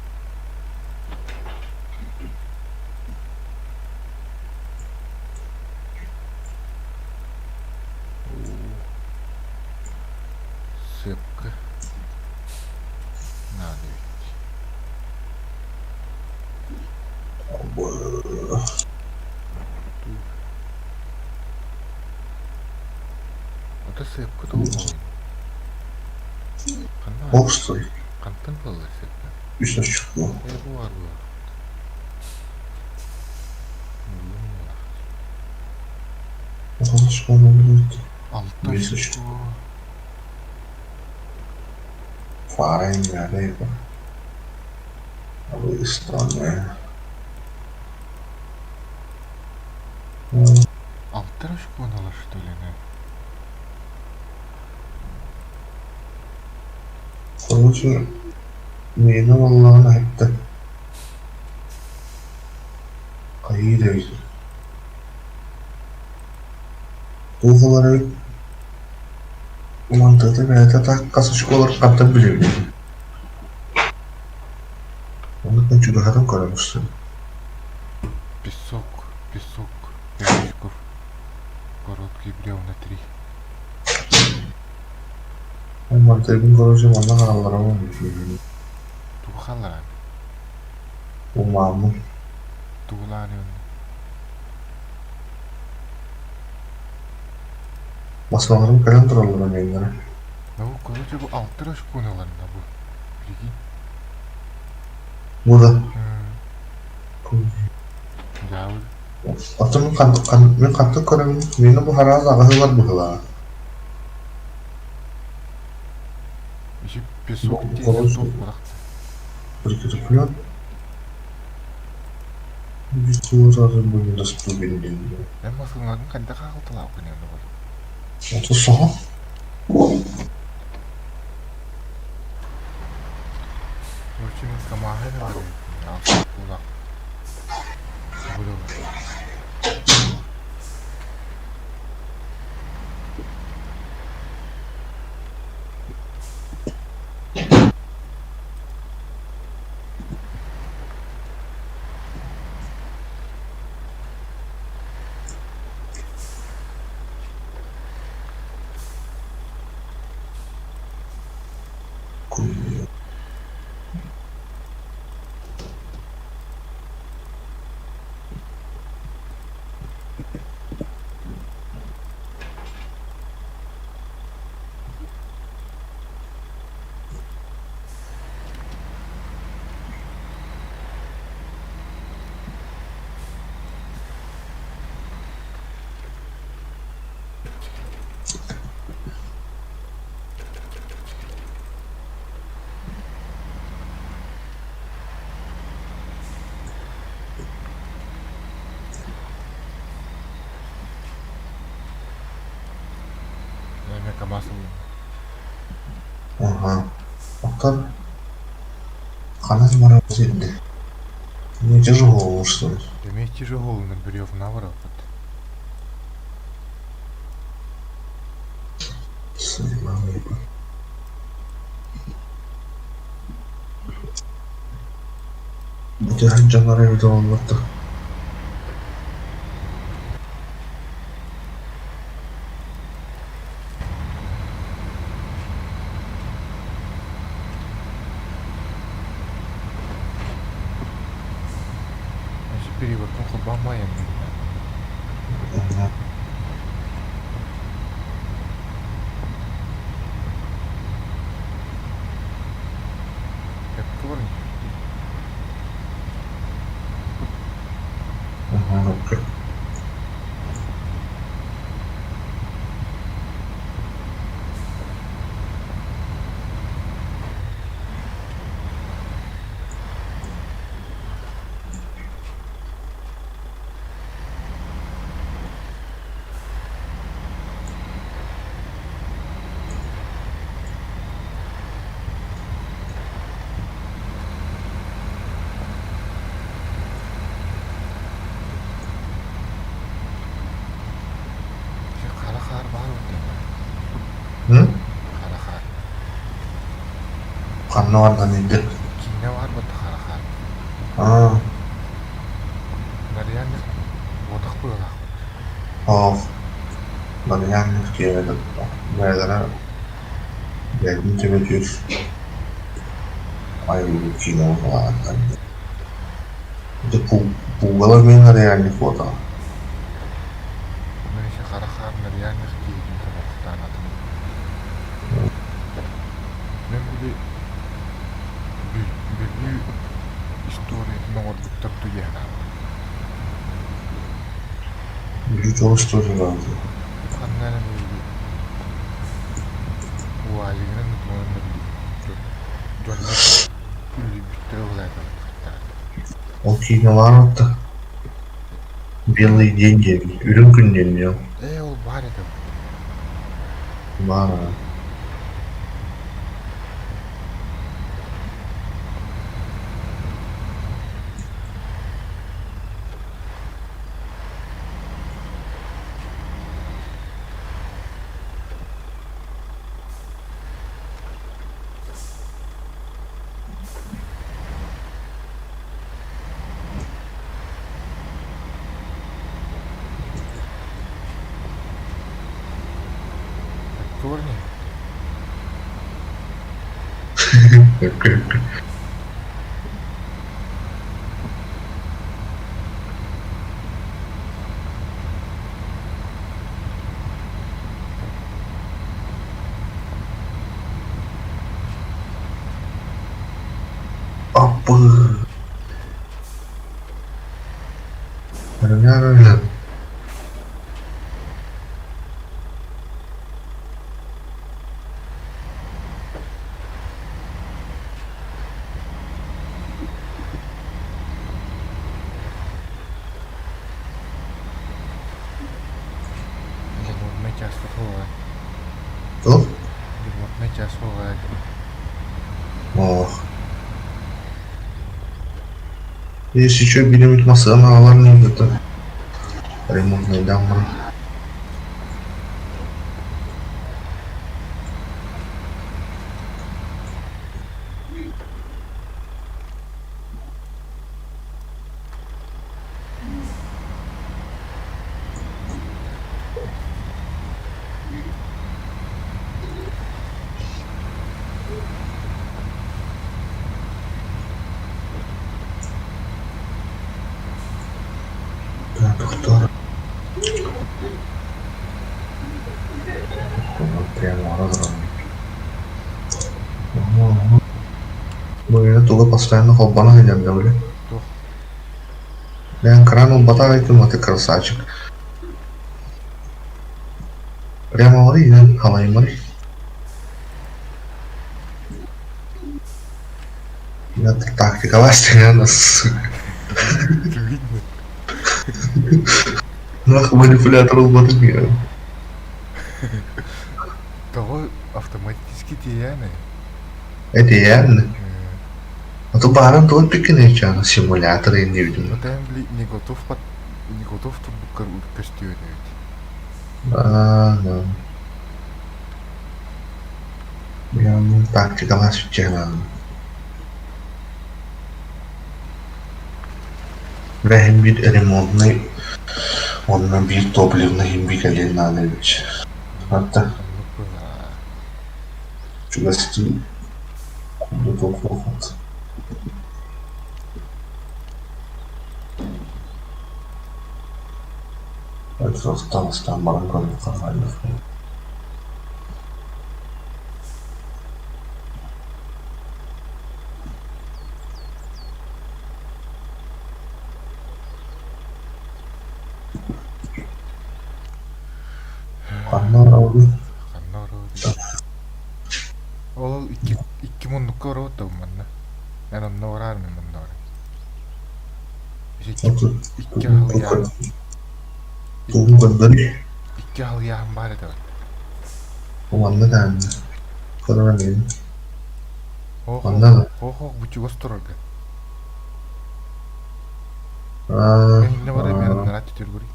Сыапка наада эбит. Ото сыапка тоҕо Ханна Обстой. Хантан ылаллар сыапка? Үс очко. Ээ бу баар буолар. Алта Биэс очко. Фара инньэ Абыйыстааннай. Алта очкону ылар что ли не? Короче, миэнэ буоллаҕына эттэ хайыы да эбит Туох ылар эбит Мантыата бэйэтэ так хас очколар хантан билэбиний Оннук чугаһатан көрөн устун Песок, песок, пять очков. Короткие бревна три. Мантыыбын короче манна хаалларамын Тугу хаалларан? Умааммын Тугулаан онно? Массыыналарым кэлэн тураллара миэннэрэ Ну, короче, бу алта очкону ыланна бу. Прикинь. Бу да Дьаабы. Оттон мин хантан көрөммүн миэнэ бу хараас аҕаһыылар быһыылааҕа Еще песок диэн туох буолахта. Прикреплен были доступен диэн Эн массыыналарын хайдах аҕалталаабыккын онно бол? Ото соһо Короче, мин КамАЗы ылар эбиппин. Алта Буду. Эмиэ КамАЗ ыллым. Аха оттон ханан барабыт инде Не тяжело что Эмиэ тяжело бревна барабыт. Бу төһөн дьон эбитэ буоллар Значит, переворотом холбаамайын. Эпкэ баран Хара хаар баар М? Хара хаар. Ханна бардан инде Киинэ баар. Киэҥэ бэйэлэрэ бэйэтин түмүтүүр айыллыбыт киинэ быһыылаах Ити пугало мин реальный фото. Ону ити хара хаан реальных киһитин тобохтоон атын. Мен били Бүлүү историятын оҥорбуттар туйаһынан. Бүлүү тоҕус историялаах Ханна эрэ били уазигынан да били дьоннор үлүйбүттэрэ уһулааталар. Ол киинэ баар отто Белый день диэн үрүҥ күн диэн диэн Ээ ол баар этэ. Баар Корни. Аппы. Ремонтнай чааска суоҕа. Туох? Ремонтнай чаас суоҕа. Ох. Если что, билимит массыына аҕалар это ремонтныйдаан баран. Доктор прямо Бу туга постоянно холбоно сылдьар да били. Туох? Бэйэҥ кран ылбатах этим, а ты красавчик. Прямо говори, халаймай. Я тактикалаастыҥа нас. Видно. Нах манипулятор ылбатым я. Того автоматически тиэйээн Этийээн. А то бааран тугун пиккинэ симулятор иннибитин. Отайм били не готов под не готов турбуккар көстүө эбит. А, да. Я тактикалаас үччээн. Бэһин биир ремонтнай уонна биир топливнай иһин кэлиэн наада эбит. Хатта Оннук быһаа. чугастыы курдук Таҕыстаан баран көрүөххэ хайдах Ханна барабын? Ханна барабын? Ол икки икки муннукка барабыт да манна. Эн онно бараар мин манна барам. Икки икки аһылыйаан Тугун көрдөрүй? Икки аһылыйааһын баар этэ Манна даҕаны көрөн эбин. Манна да? Хоох бу чугас турарга. Аа, Иннэ барай мен нарат түтүргүрүй.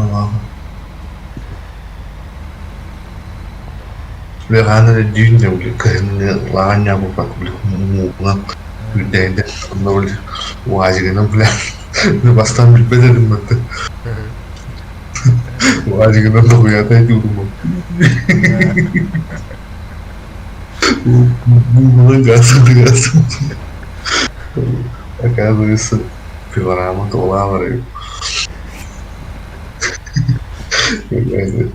Быһалаах. Бэҕэһээ эрэ түүн да били кыһыҥҥы лаҕан ньаабыппат били мууһунан үрдэйдэ онно били УАЗигынан бля бастаан билбэт этим батта УАЗигынан дохуйатай дьуурум мууһунан гаас гаас оказывается пилорама туолаан барар. Хайыы,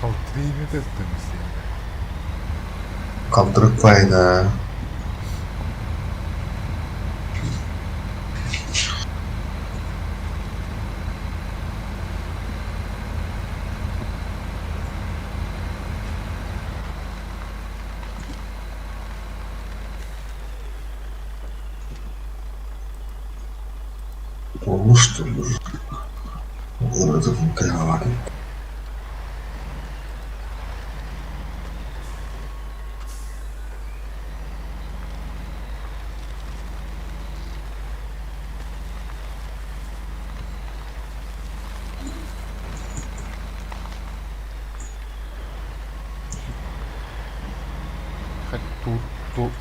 халтырыы метртэн истиэхтэ. Халтырык файда. Olmuştur. Orada var.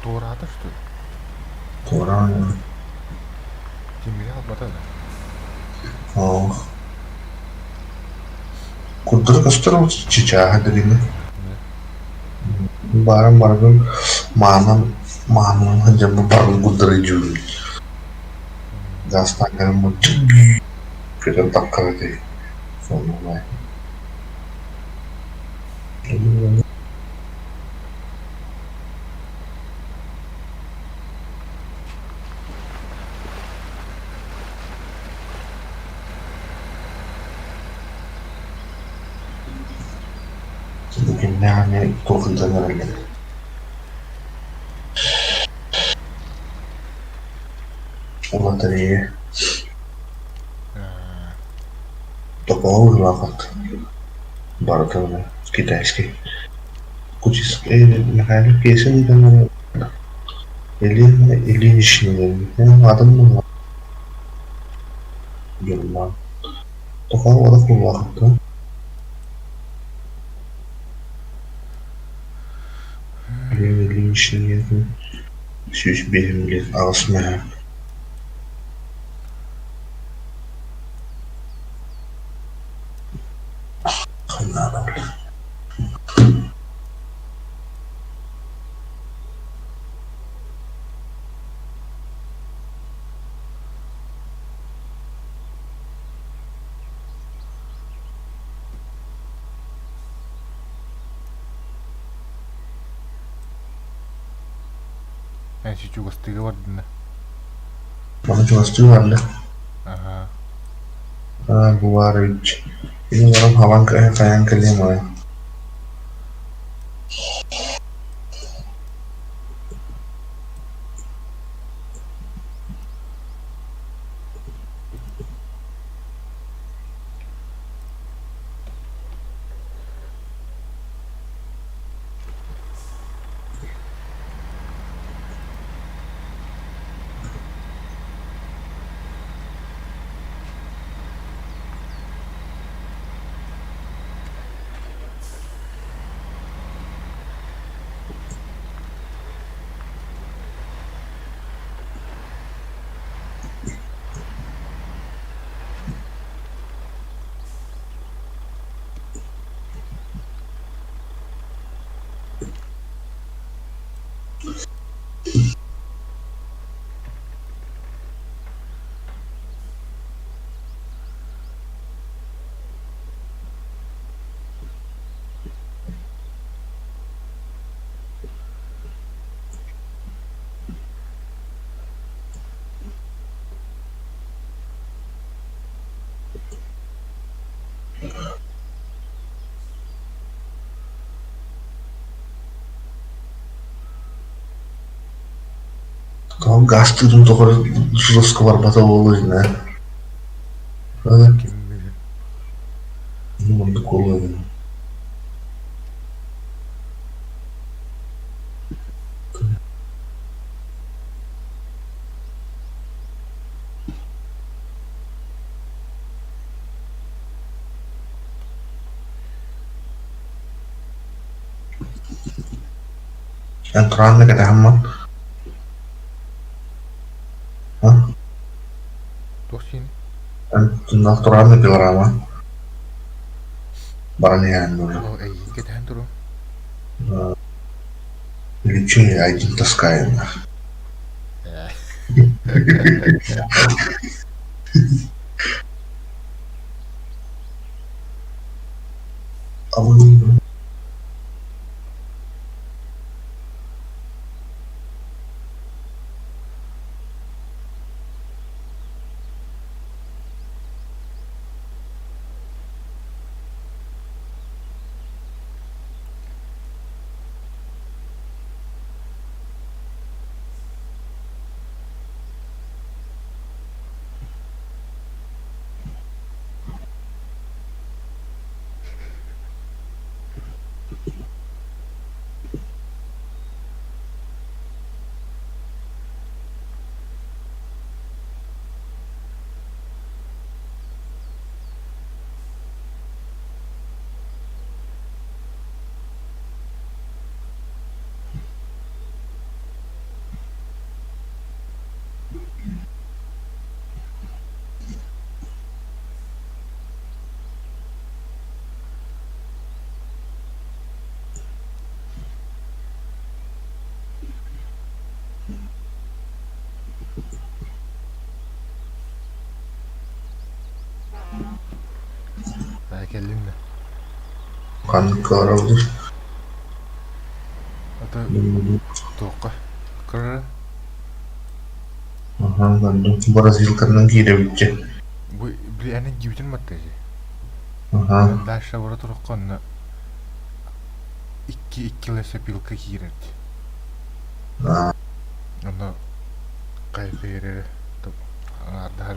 Туораата что ли? Туораан. Тимири албата да? Оо. Курдары көстөр чычааһа дириҥэ. Баарым барыбын маанан маанынан сылдьан бу барыл курдары дьүүлүн. Гаастаан кэлэн бу көтөн таххар этэ. Сонно Кимнээх эмэ туох ыытан эрэллэр Лотерея Токоо быһыылаах барыта китайский Михаил Кесин Елена Ильинична атын дьонноон Токоо улахан Елена Ильинична 105 аҕыс мөһөөк Эн чугастыыга бардына? Маны чугастыы барда. Аһаа. Аа, бу баар эбит. Ини баран хабан хайаан кэлиэм аҕай. Тоҕо гаастыырын тухары жестко барбата буолуо ина. Ким билэр. Мындык буолуо Эн тураанна кэтэһэммин Туох сиэни? Эн туннаах тураанна пилорама баран иһээн буолла. Оо, эйигин кэтэһэн туруом. Лечение один таскаем. Ээ, кэллиҥ да? Ханнык кыараллар? Аты туохха кыра Аха, Бразилканан киирэбитчэ. Бу били эн дьиибитин баттази. Аха. Дальше бара турукка онно икки икки лесопилка киирэрди. Онно хайгыыр аҥаардаһар.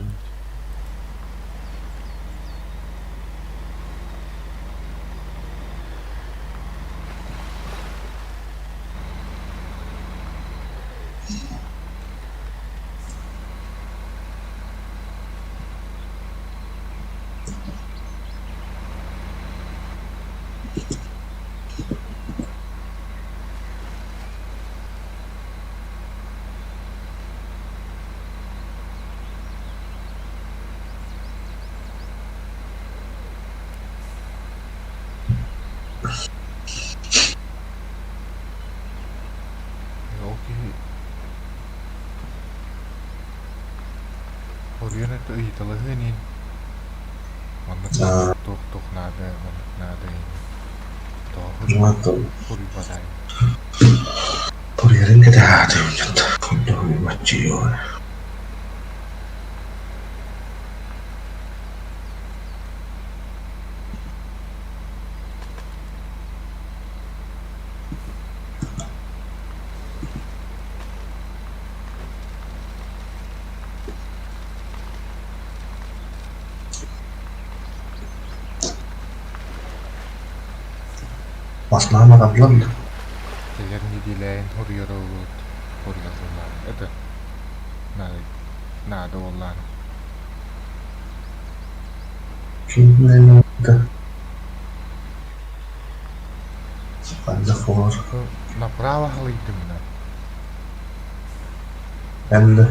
Ол киһи Хоруйан это ыйыталаһыан иһин маннык туох туох наада маннык наада иһин тоҕо хоруйбатай Хоруйарын кэтэһаатым дьон Баснаан аҕаллар да Кэлэр нэдиэлэйин хоруйар олуот хоруйар буоллаан это наада буоллаан Ханна буолар Направо халыйдым да Эн да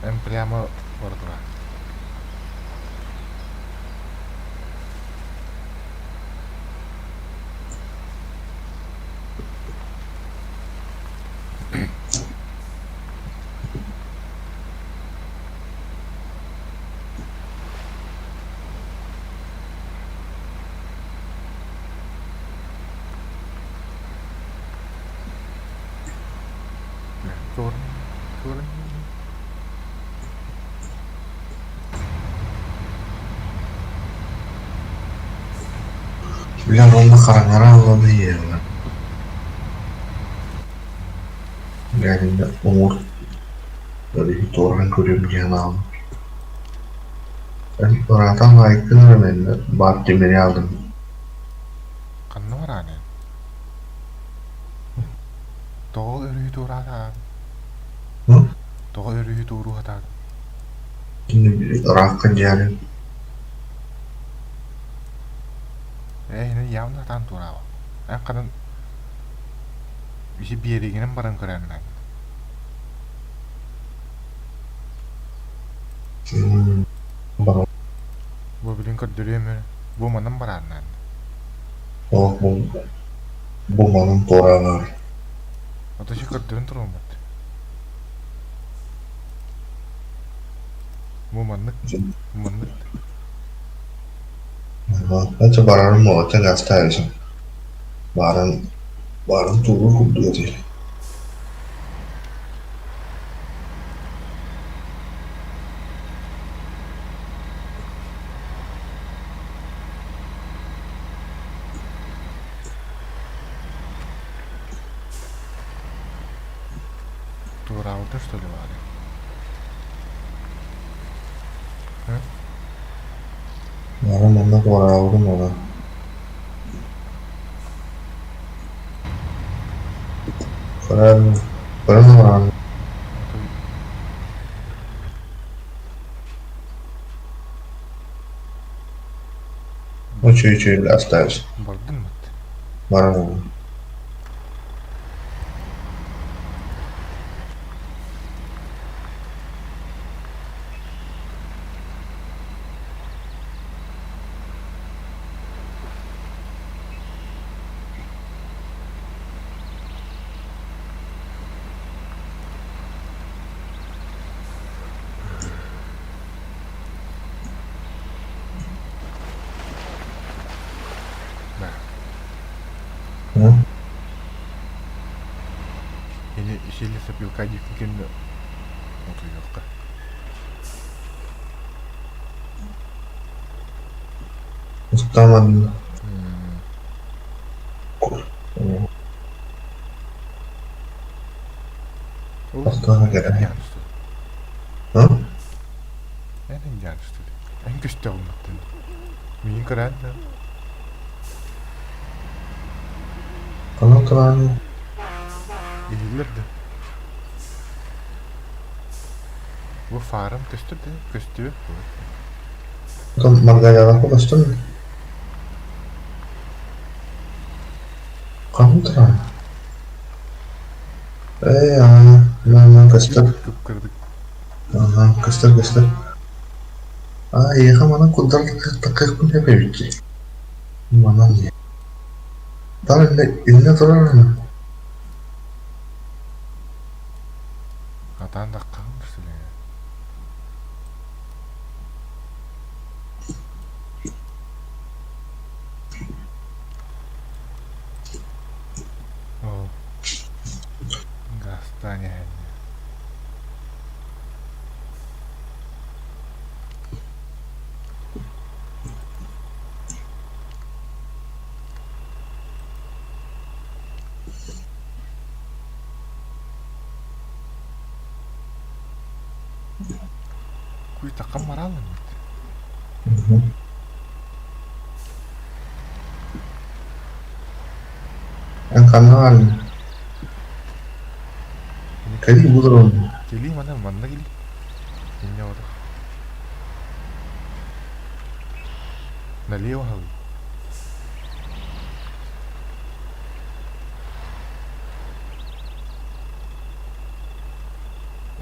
Эн прямо бардыга Туорун Бля, уонна хараҥара ылан иһиэҕэ. Бля, уҥуор өрүһү туораан көрүөм диэн аҕалым. Эн ыраатан лаайкын эрэ мэннэ баар тимири алдым. Ханна барааны? Тоҕо өрүһү туораатаҕын? Тоҕо өрүһү туоруу сатаатыҥ? Ыраахха дьиэлин. Ээ, ини явно сатаан туораабат. Эн ханан ити биэригинэн баран көрөөннөҥ. Бу билин көрдөрүөм эрэ. Бу манан барааннаан. Ол бу манан туораанаар. Ото ити көрдөрөн туруоммут. Бу маннык, бу маннык. Это барарым уолаттан гаастаабытым. Баарын баарын тууруу курдук этэ. Туораабыта что ли баары? Баарын манна туораабытым уола. Көрөн көрөн олорон Үчүгэй оставить. Бардын мат. Баран Или сили сопилка диэки утуйуохха. Устаман Эн көстөҕүммүттэн миигин көрөөн да Ханан тураан иһиллэр да Бу фарам көстөр да көстүбэт буолар Маргалялаахха көстөн Ханан тураан Ээ аа манан көстөр Кып-кырдык Аха көстөр көстөр Аа эйиэхэ манан курдар такыахпын сөп эбит дии Манан дии Тар иннэ иннэ турар Атаан даххаҕын что ли? Ол газтаан иһэн Куй-такам мараалламмыт. Эн ханна Кэлии булар Кэлии манна манна кэлии. Инньэ оҕото. Налево халый.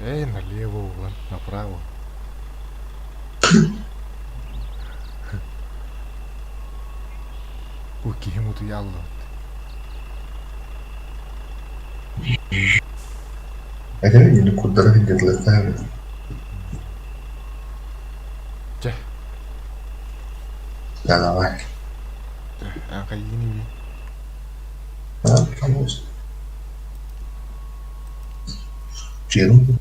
Эй, налево угон, направо. Бу киһим утуйаллыбыт. Этэбин ини курдары сылдьытылыахтаах эбит. Чэ. Да давай. Хайыын А, пожалуйста. Чирум.